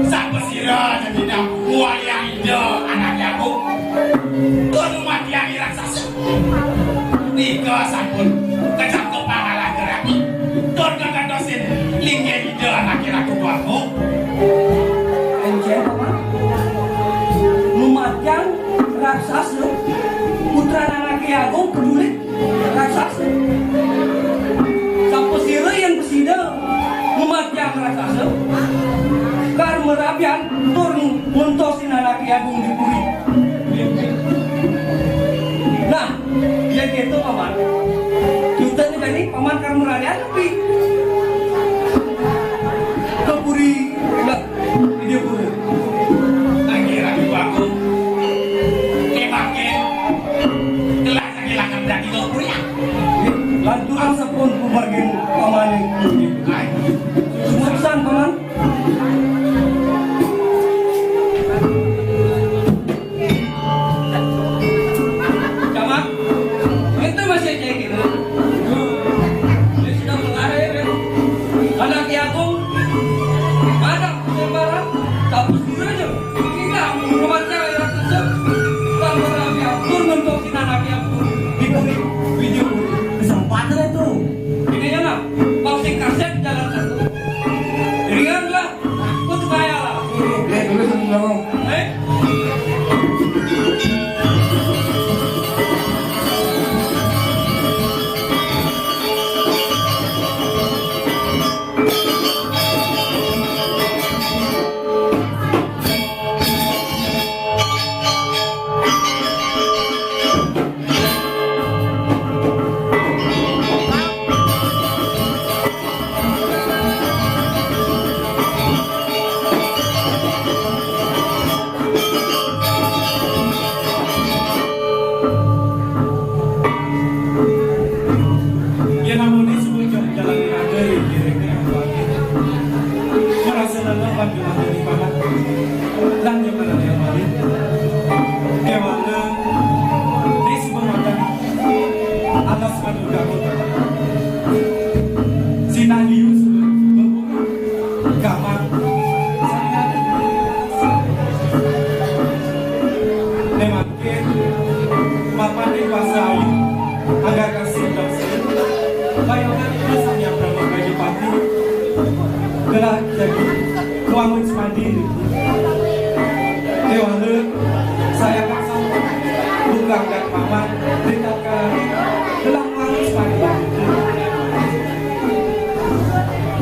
Sapasira jadinang wayah Ida Anaké Agung. Tur matiang raksasa. Nika sampun kecap kepang alah gerati. Tur kakantosin linggih Ida Anaké Ratu Dwarma. Enjing, Paman. Lumatiang raksasa, putran Anaké Agung kebulik raksasa. Sapasira yén prasida lumatiang raksasa, kar marabian tur nguntosin Anaké Agung di puri. Nah, yén kéto, Paman. Kita ni tadi, Paman, kar marabian nepi ka puri, Widyapura. Lagi ragu aku. Kemakin. Kelas lagi lakar dadi ka puri, ya. Lanturang sampun pamagin Paman. Ai. Sumurusan, Paman. Camat, itu masih cek gitu. Ini sudah kelar ya, kan? Panggilane paman lan nyemana yang malih. Kewana desa pematan alas manugamu. Sinah lius gaman. Memang Mapan ring kuasa ayu, anggar kasih dan seni, bayangan itu Sang Hyang Brahma Pradipati, gelah jadi wangun semandi. Dewala, saya kasih buka angkat paman, di tatkala gelah wangun semandi.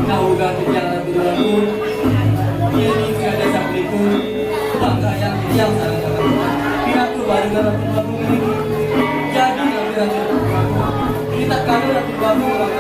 Nauga titiang Ratu Déwagung, yén ing sekadé sapunika, panggayang titiang sareng Ratu Baruga Ratu Déwagung niki. Jadi Ratu Déwagung, kita kali Ratu Déwagung bakal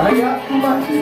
Ayat mati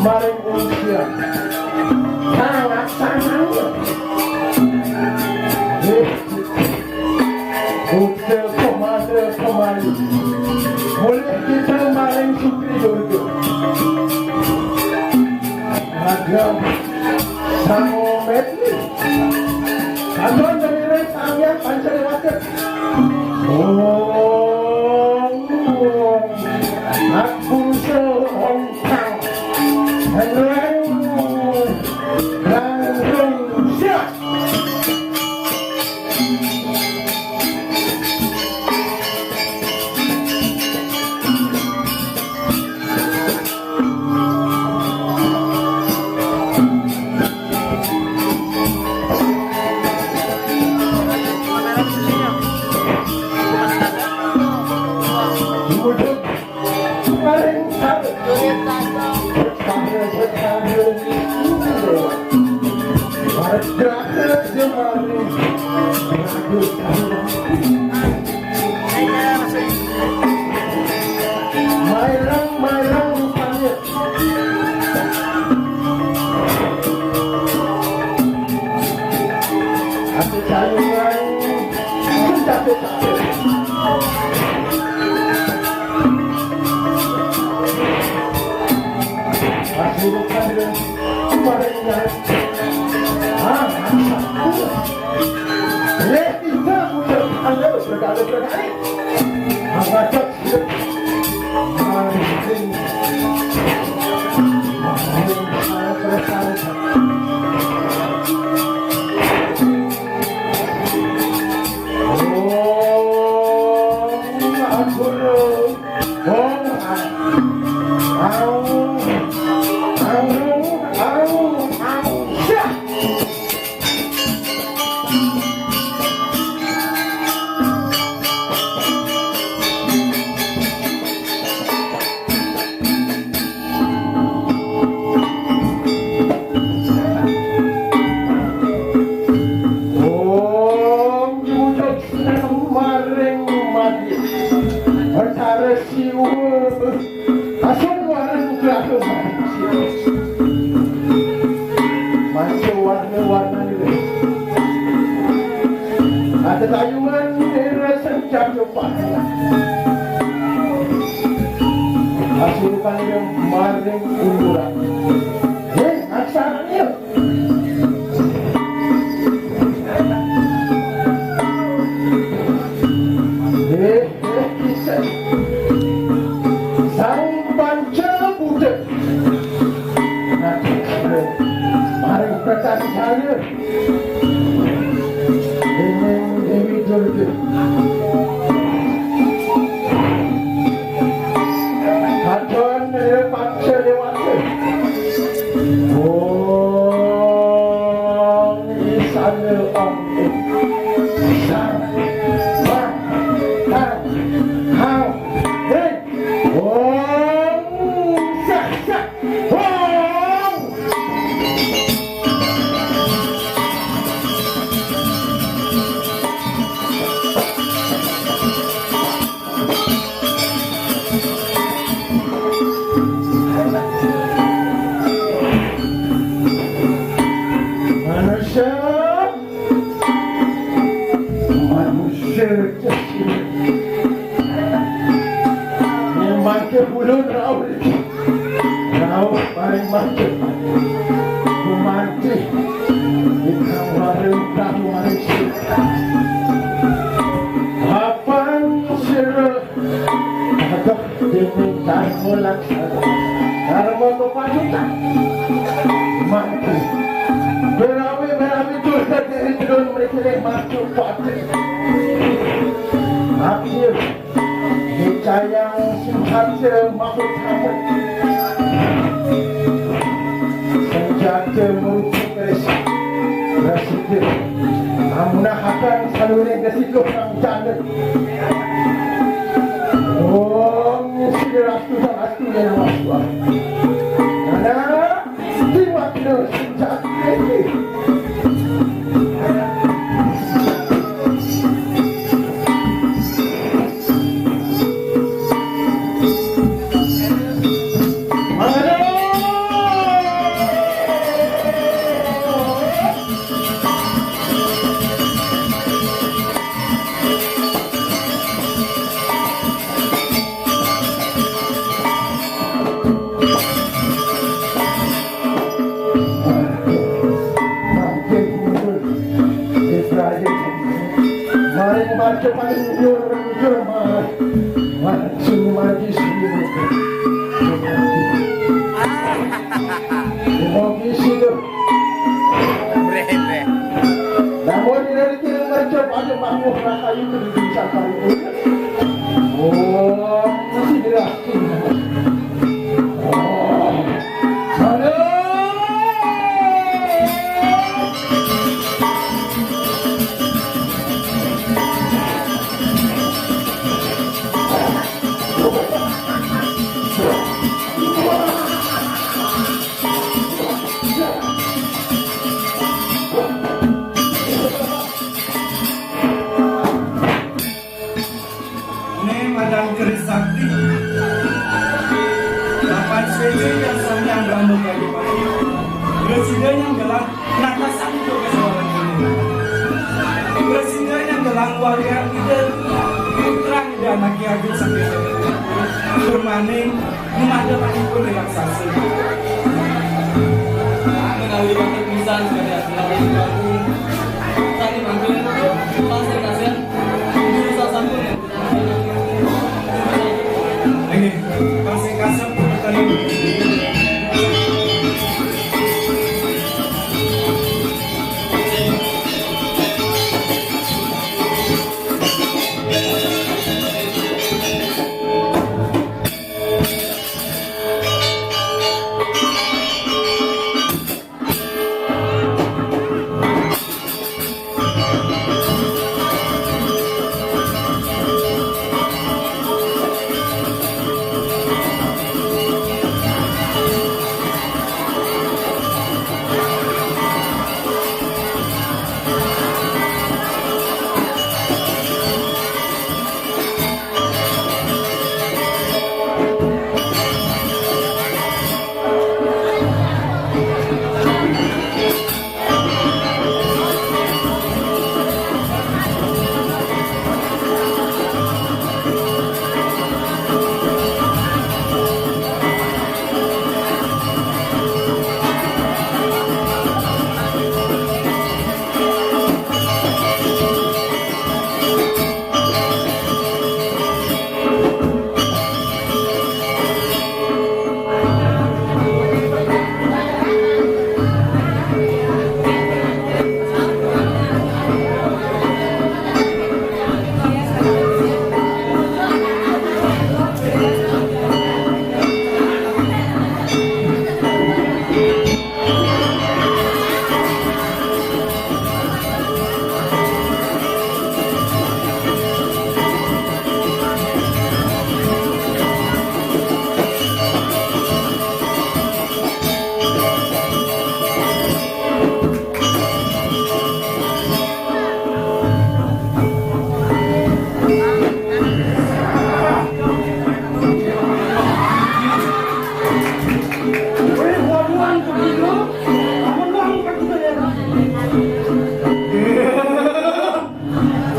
Maring usia. Kalaksananya. Eh, Ucil Komando Komando. Mulih kita maring Sukri Durga. Agam Sangomet. Katon demiring Sang Hyang Pancaliwata. Om. Aku seorang Rang, rang, rang, siap. Mairang, mairang rupanya. Aku cari main. Aku capek-capek. Aku lupa dia. Kemarin yang, ah, aku. Eh, kita punya. Anda berkali-kali. Angkat. Om diwujud maring mati. Betara Siwa. Asal warna putra aku. Manca warna-warna itu. Ada tayungan, eh, rasa jatuh. Asurukan dia maring unduran. Eh, aksaranya. Eh, eh, kisah. Sang Panca Buddha. Nah, maring pertama saya. Dening Dewi Durga. Katon Panca Dewata. Om Isana Om Ing. Sang Bang Tang Hang Hing. Om Sak Sak. Manusia, manusia kecil. Yang mati pulun rauh. Rauh paring mati. Gumanti. Ikang warung tahu manusia. Kapan sira aduh, dening Dharma Laksana. Dharma Kepadukan. Mati. Berawi-berawi dosa diri turun mriki ring Macu Pati. Akhir. Nicayang sing saja mahut hamut. Senjata merujuk keris. Rasida. Amunahakan saluring gesiko kang janda. Om Sri Rastu Sarastu Dewa Swa. Nana, tiwak senjata ini. Maring marga paling nyur, nyur marang. Langsung mati sendiri. Mogi situ. Bre, bre. Namun dari kiri marga paling makmur raka itu di desa Karimun. Oh, masih jelas. Ki Agung Sakti Permaning, memadhamanipun relaksasi. Menawi wonten pisan sebagai acara gabung, tadi mangke, pasir kasih, guru sasampun ya. Nggih, pasir kasih,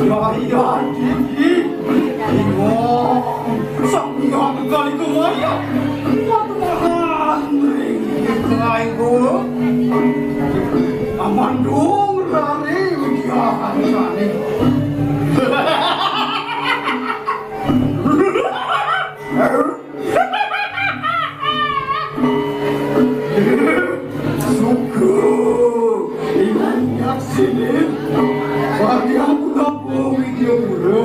Ya, ya, Diki. Bingung. Sang Hyang Kali Kumaya. Patunahan ring Ibu. Amandung rare widyahani. Suka iman nyaksine. Bagi aku nampa Widyapura.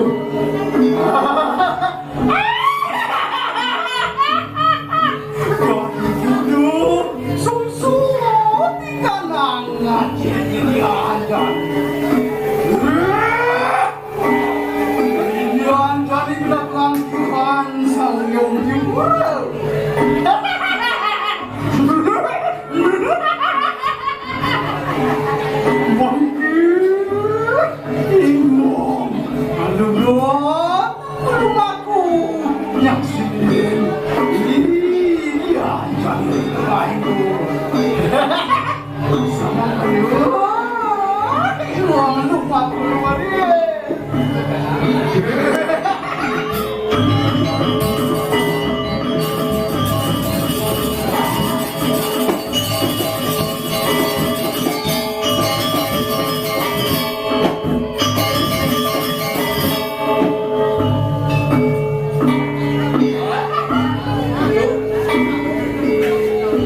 Bagi kudu susu pikanang ngaji diandan. Yan jani gelap lan Tuhan Sang Hyang Tripura. Mangke imong alulon lumaku nyaksinen. Iya, jani kaiku. Sama ayo. Imong lumaku luar.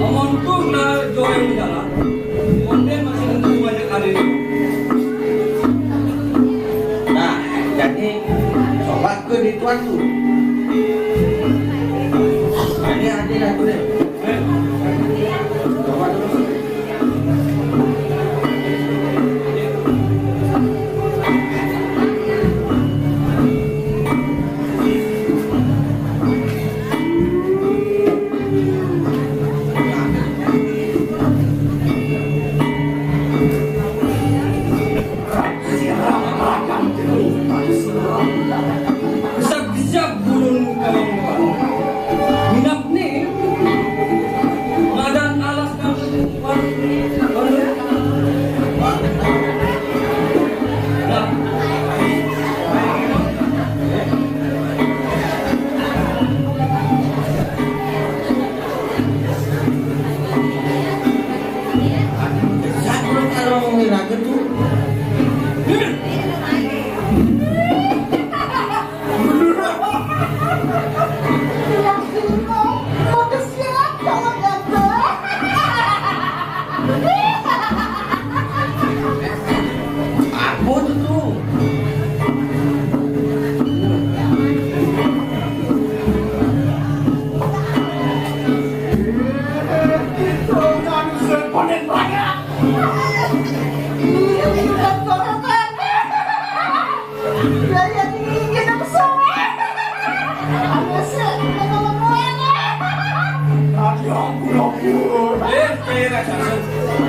Amun tuh na join jalan, konten masih nunggu banyak kali. Nah, jadi coba ke di tuan tuh. Ini ada lah tuh deh. Coba dulu. Iya, bukan korotan. Gaya tinggi kita pesawat. Ada sih, kita menemukan. Aduh, ampun, ampun. Eh, cai raksasa.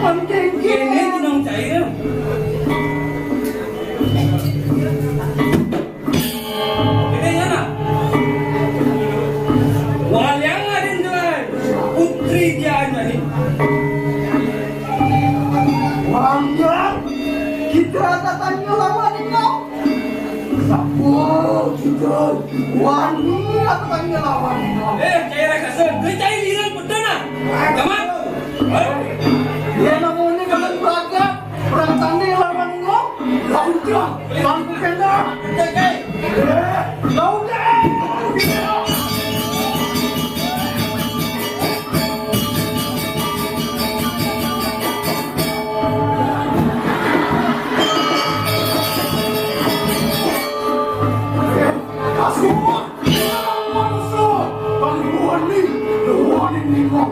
Penting. Ini gunung cai. Ini ngana? Waliang adin tuan. Putri dia aja nih. Waliang, kita tatanya lawan ini. Sapu kita wani tatanya lawan ini. Eh, cai raksasa, gue cai liran betul nah. Gaman. Dia namanya kalau bagat. Perang tani lawan ngok, lawan jam, lawan kena. Lawan deh. Kasih. Lawan manusia, lawan wani, lawan ini ngok.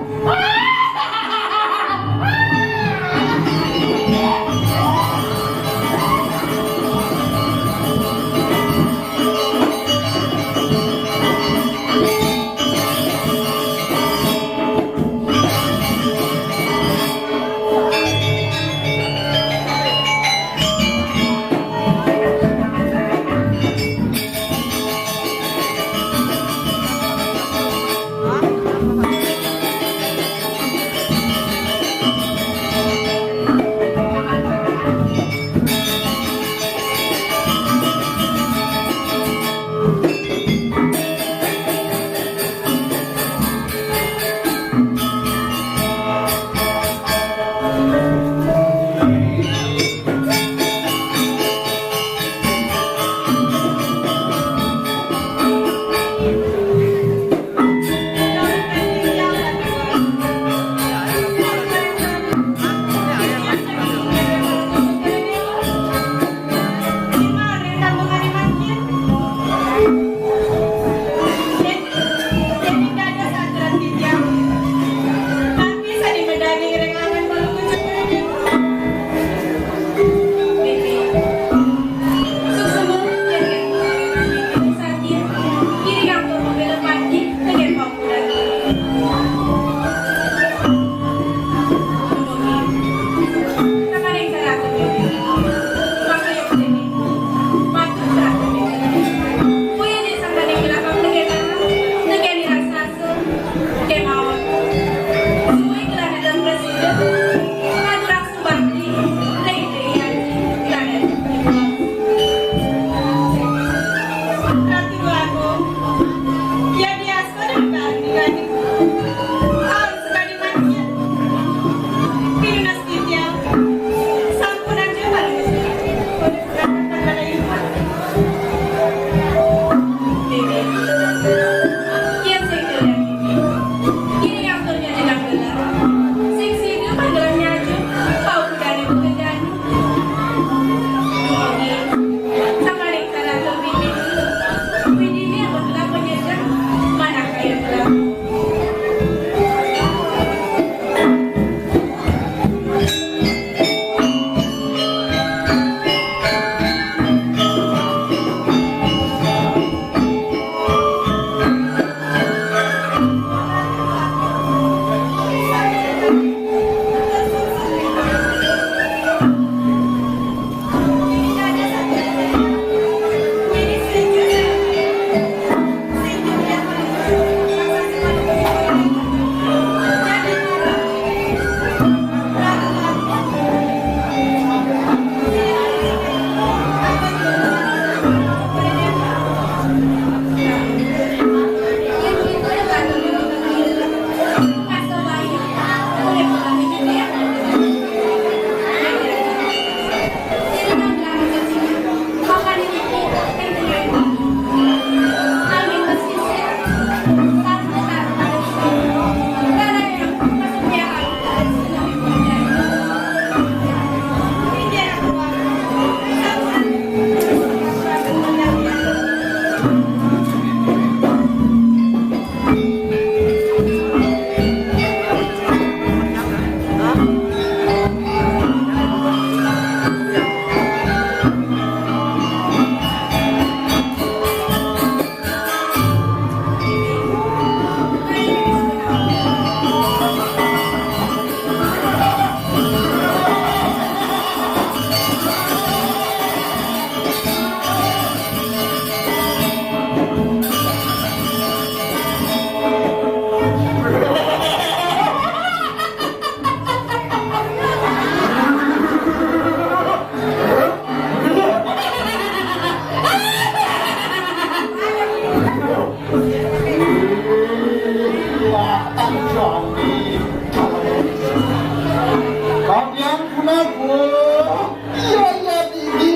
Wah, iya, iya, Didi.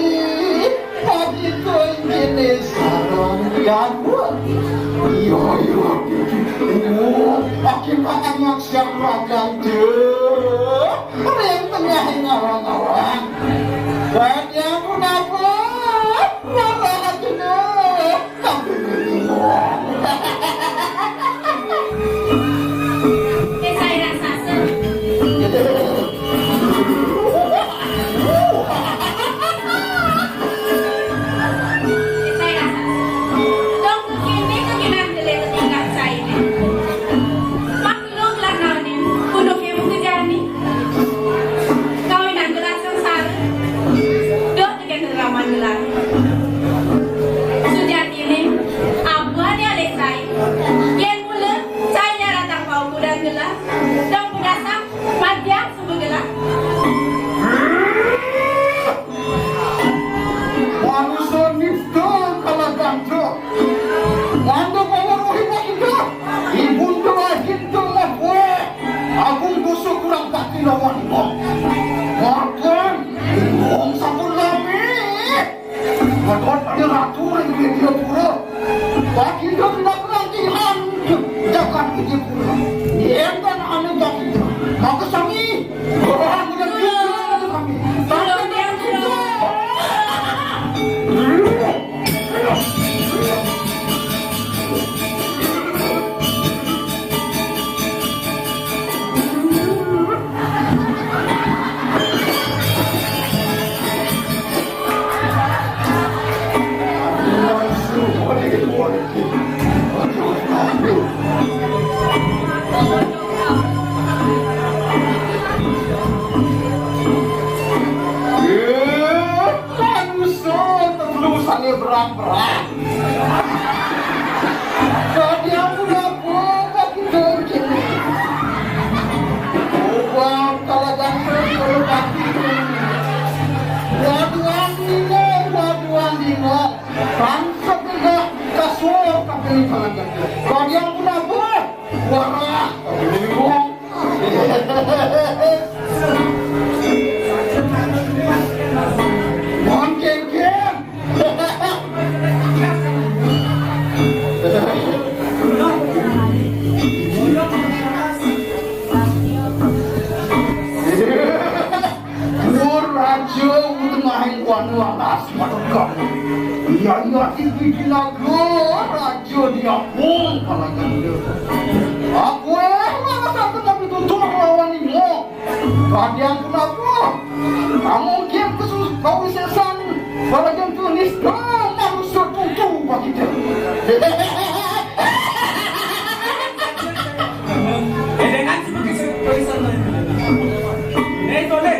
Pagi tuh gini sarang ganggu. Iya, iya, Didi. Wah, makin banyak siap ragang tuh. Ring tengah ngawang-ngawang. Banyak kenapa? Marah aja deh. Sampai bingung. Oke, saya raksasa. Oke, saya raksasa. Dong, kene keginan dele ketinggal saya ini. Mak Lu gelah naonin, kudu kemu kejani. Kawinan gelah sengsara. Dok dikén raman gelah. Sujatiné, abuan ya lé cai. Yén mula, cai nyaratang paukudan gelah. Dong pedasang, madiang suba gelah. Manusa nista kala ganja. Manda paweruhina Ida, ibunda aginta mabuat agung dosa kurang bakti lawan Ida. Makan, bingung sampun lami. Ngadot pada ratu ring Widyapura. Baginda pinaperantihan jagat Widyapura. Yén tan anu baginda, maka sami. Wah, mudah mudah kami. Tangan yang Manusa telu sané berang-berang. Dadi ampun apa kita kini. Ubang kalagan terus kalau kaki. Waduan dino, waduan dino. Bangsa pindah kasur tapi ini kalagan. Dadi ampun apa? Warah. Tapi ini bingung. Mohon kengkeng. Wah, raja udah main kuanu alas matekam. Iya, iya, tinggi di naga, raja di apung, kalau ganda. Aku, eh, mana satu tapi tutup lawan ini. Kadiang kenapa? Kamu kian kesus kau sesan. Kalau jantung nista manusia tutu bagi dia. Eh, dengan si begitu tulisan lain. Eh, boleh.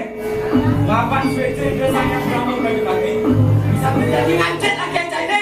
Lapan suci dia sangat kamu bagi-bagi. Bisa menjadi ngancet lagi aja ini.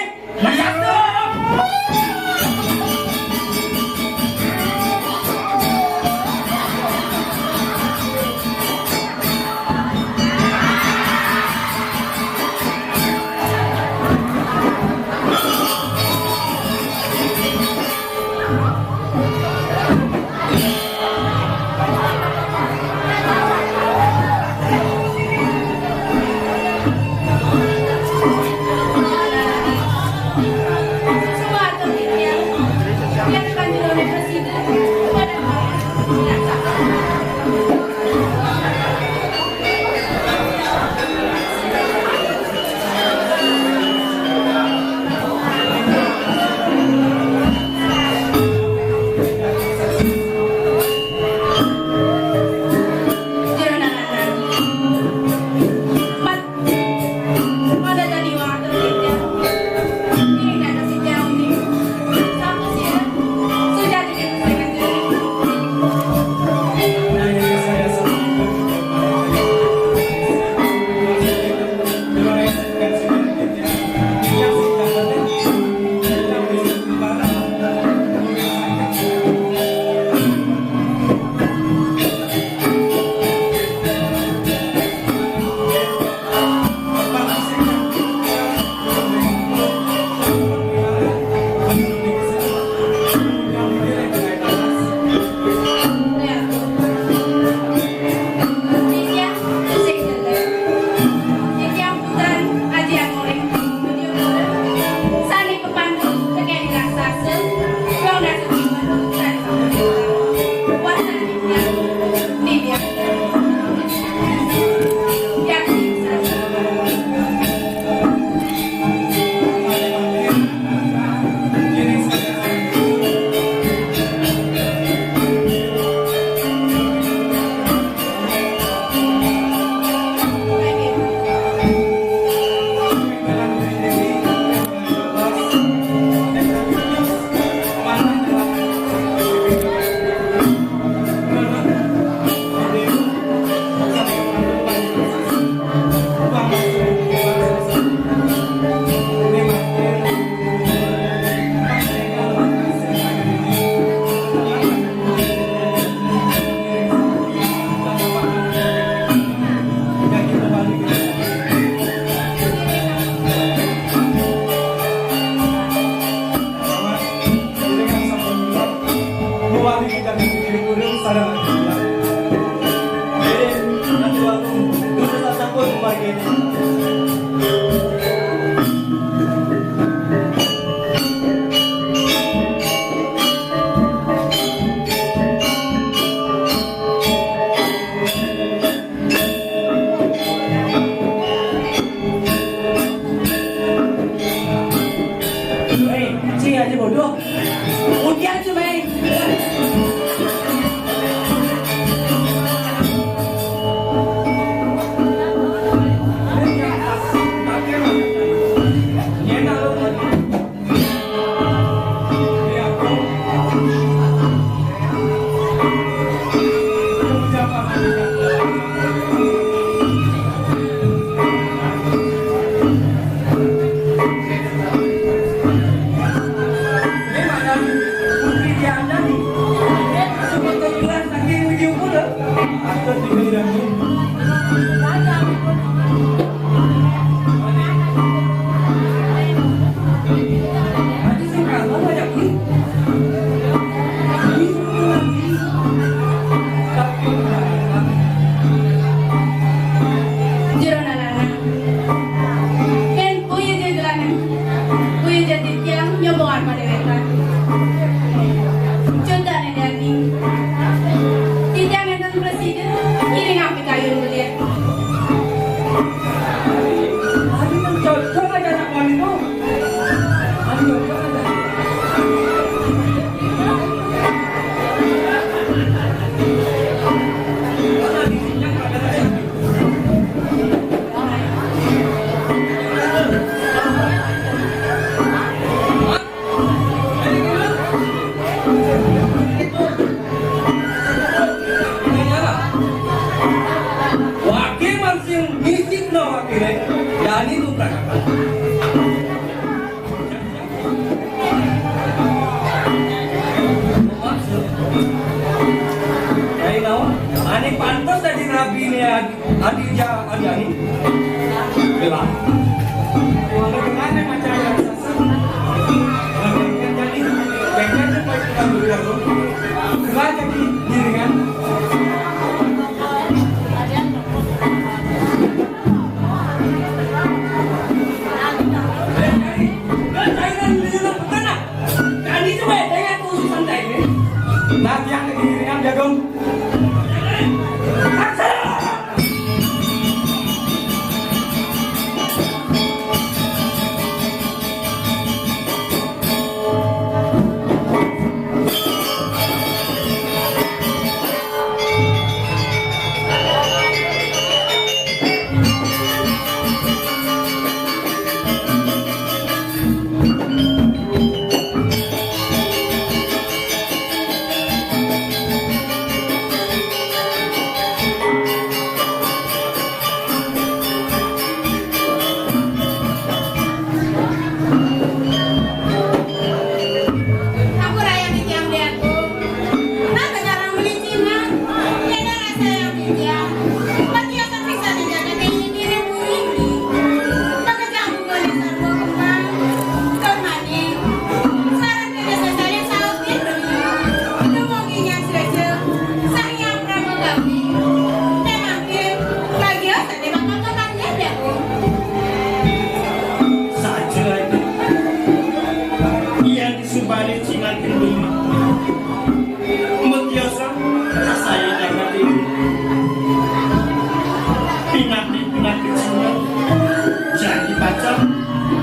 Hei, cing aja bodoh. Ujian cuma. Jero nalana. Yén kuyu ja gelanang, kuyu ja titiang nyoboan padéwékan. Cuntané daging. Titiang nénten prasida, ngiring api kayun belian. Aduh, cocok aja anak kami tuh. Aduh, cocok aja. Wakil mansing misik no wakilé, Dani Lupragata. Ayo naon? Ane pantes dadi rabiné Adi, Adi Ja-, Adiani. Gelar. Kalau kenal yang macam yang sasa. Yang jadi, yang jadi baik kita dulu ya, Bro. Gelar jadi giringan. Nah, tiang lagi giringan jagung. Aku raya di tiang diaku. Nah, sekarang melicingan. Beda rasa yang bijak. Bagi yang terpisah di jagat ini, ini, ini. Maka jangan bukan dasar gua kembang. Kemana? Sareng dene sasalin saut ya. Dumugi nyang srejeng Sang Hyang Prama Kami. Temakin, bagya sane bakal kapanjang jagung. Saja aja. Iya disubali cingakin bumi. Mutiosa, rasaya jagat ini. Pinati-pinati Cina. Jadi pacar,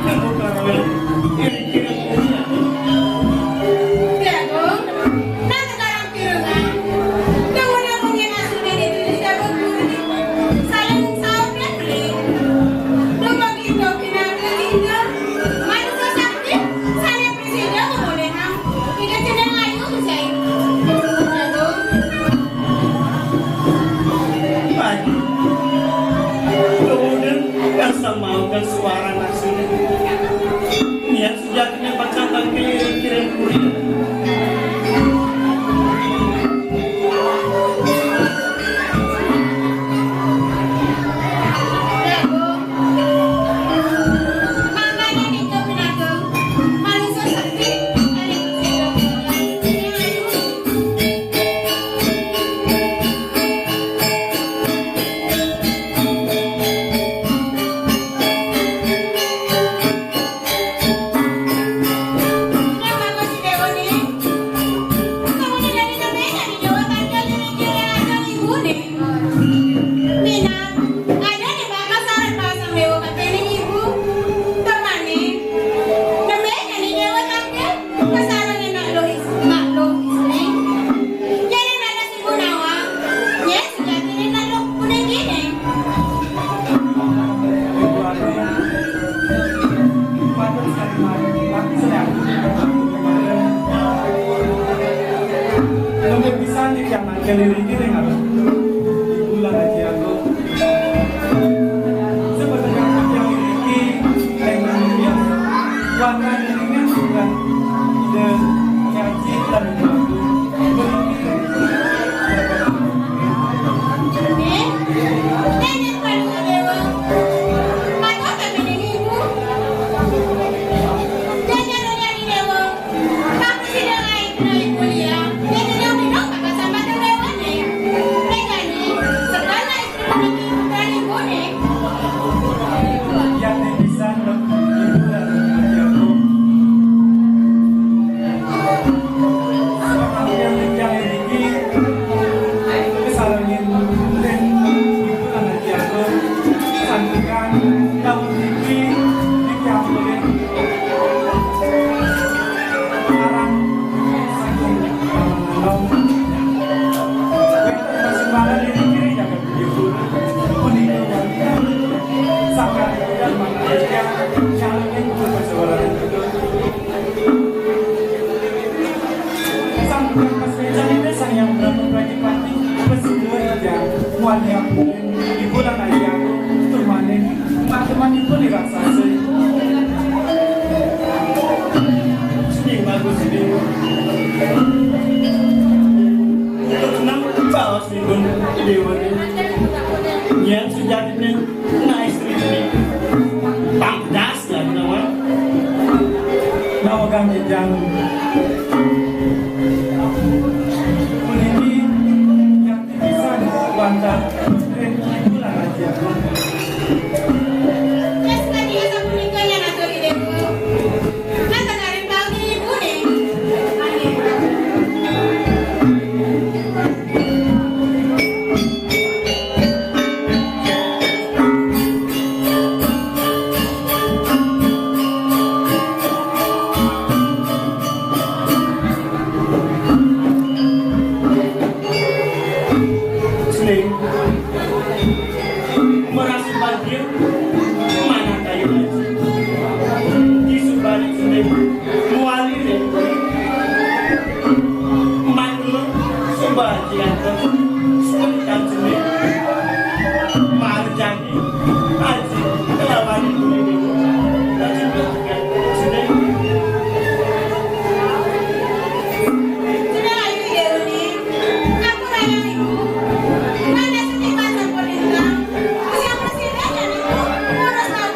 kamu karawen. Iring-iring bumi. Jagung, nah sekarang pirengan. Kamu nyambungin asunan itu di jagung puri. Saya mung saut ya, Pri. Dumugi pinanggih Inggih, manusa sakti, sané prasida ngamolihang Ida Cendengayu, Gusti Ayu. Aduh. Pagi. Kemudian, kas Ngiring-ngiring, Ibu lan Aji Agung. Sebetulnya yang ini, yang ini, warna ini juga de nyaji dan bagus. Sang Hyang Berapa Prajipati, pesuruh yang mulia. Ibu lan Aji Agung, turmaning teman-temanipun ing raksasa. Sing bagus ini. Untuk senang baos nipun dewa. Yang sejatinya, nah, istri ini. Tang das ya, menawa. Nawa kang jejang. Puniki yang Pisan wantah ring bulan aja. Wis tadi sapunika nyanaturi dewa. Nang kadaring taun ibune. Sing merasa bahagia, mana kayu aji. Di subalik sing muali ning mangkele sumbajian seperti kanjeng marjani aji kelawan ibu dewa. Aji bertiga sing Sudah ayu Dewi, aku raya ibu. Mana setiman sampun ingkang. Usia presiden ya niku. Ngurus tahun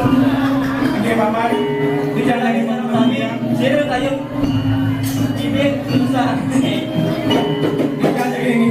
Oke, Bapak, ini jangan lagi makan kami ya. Sini, ayo. Ini susah. Ini kan segini.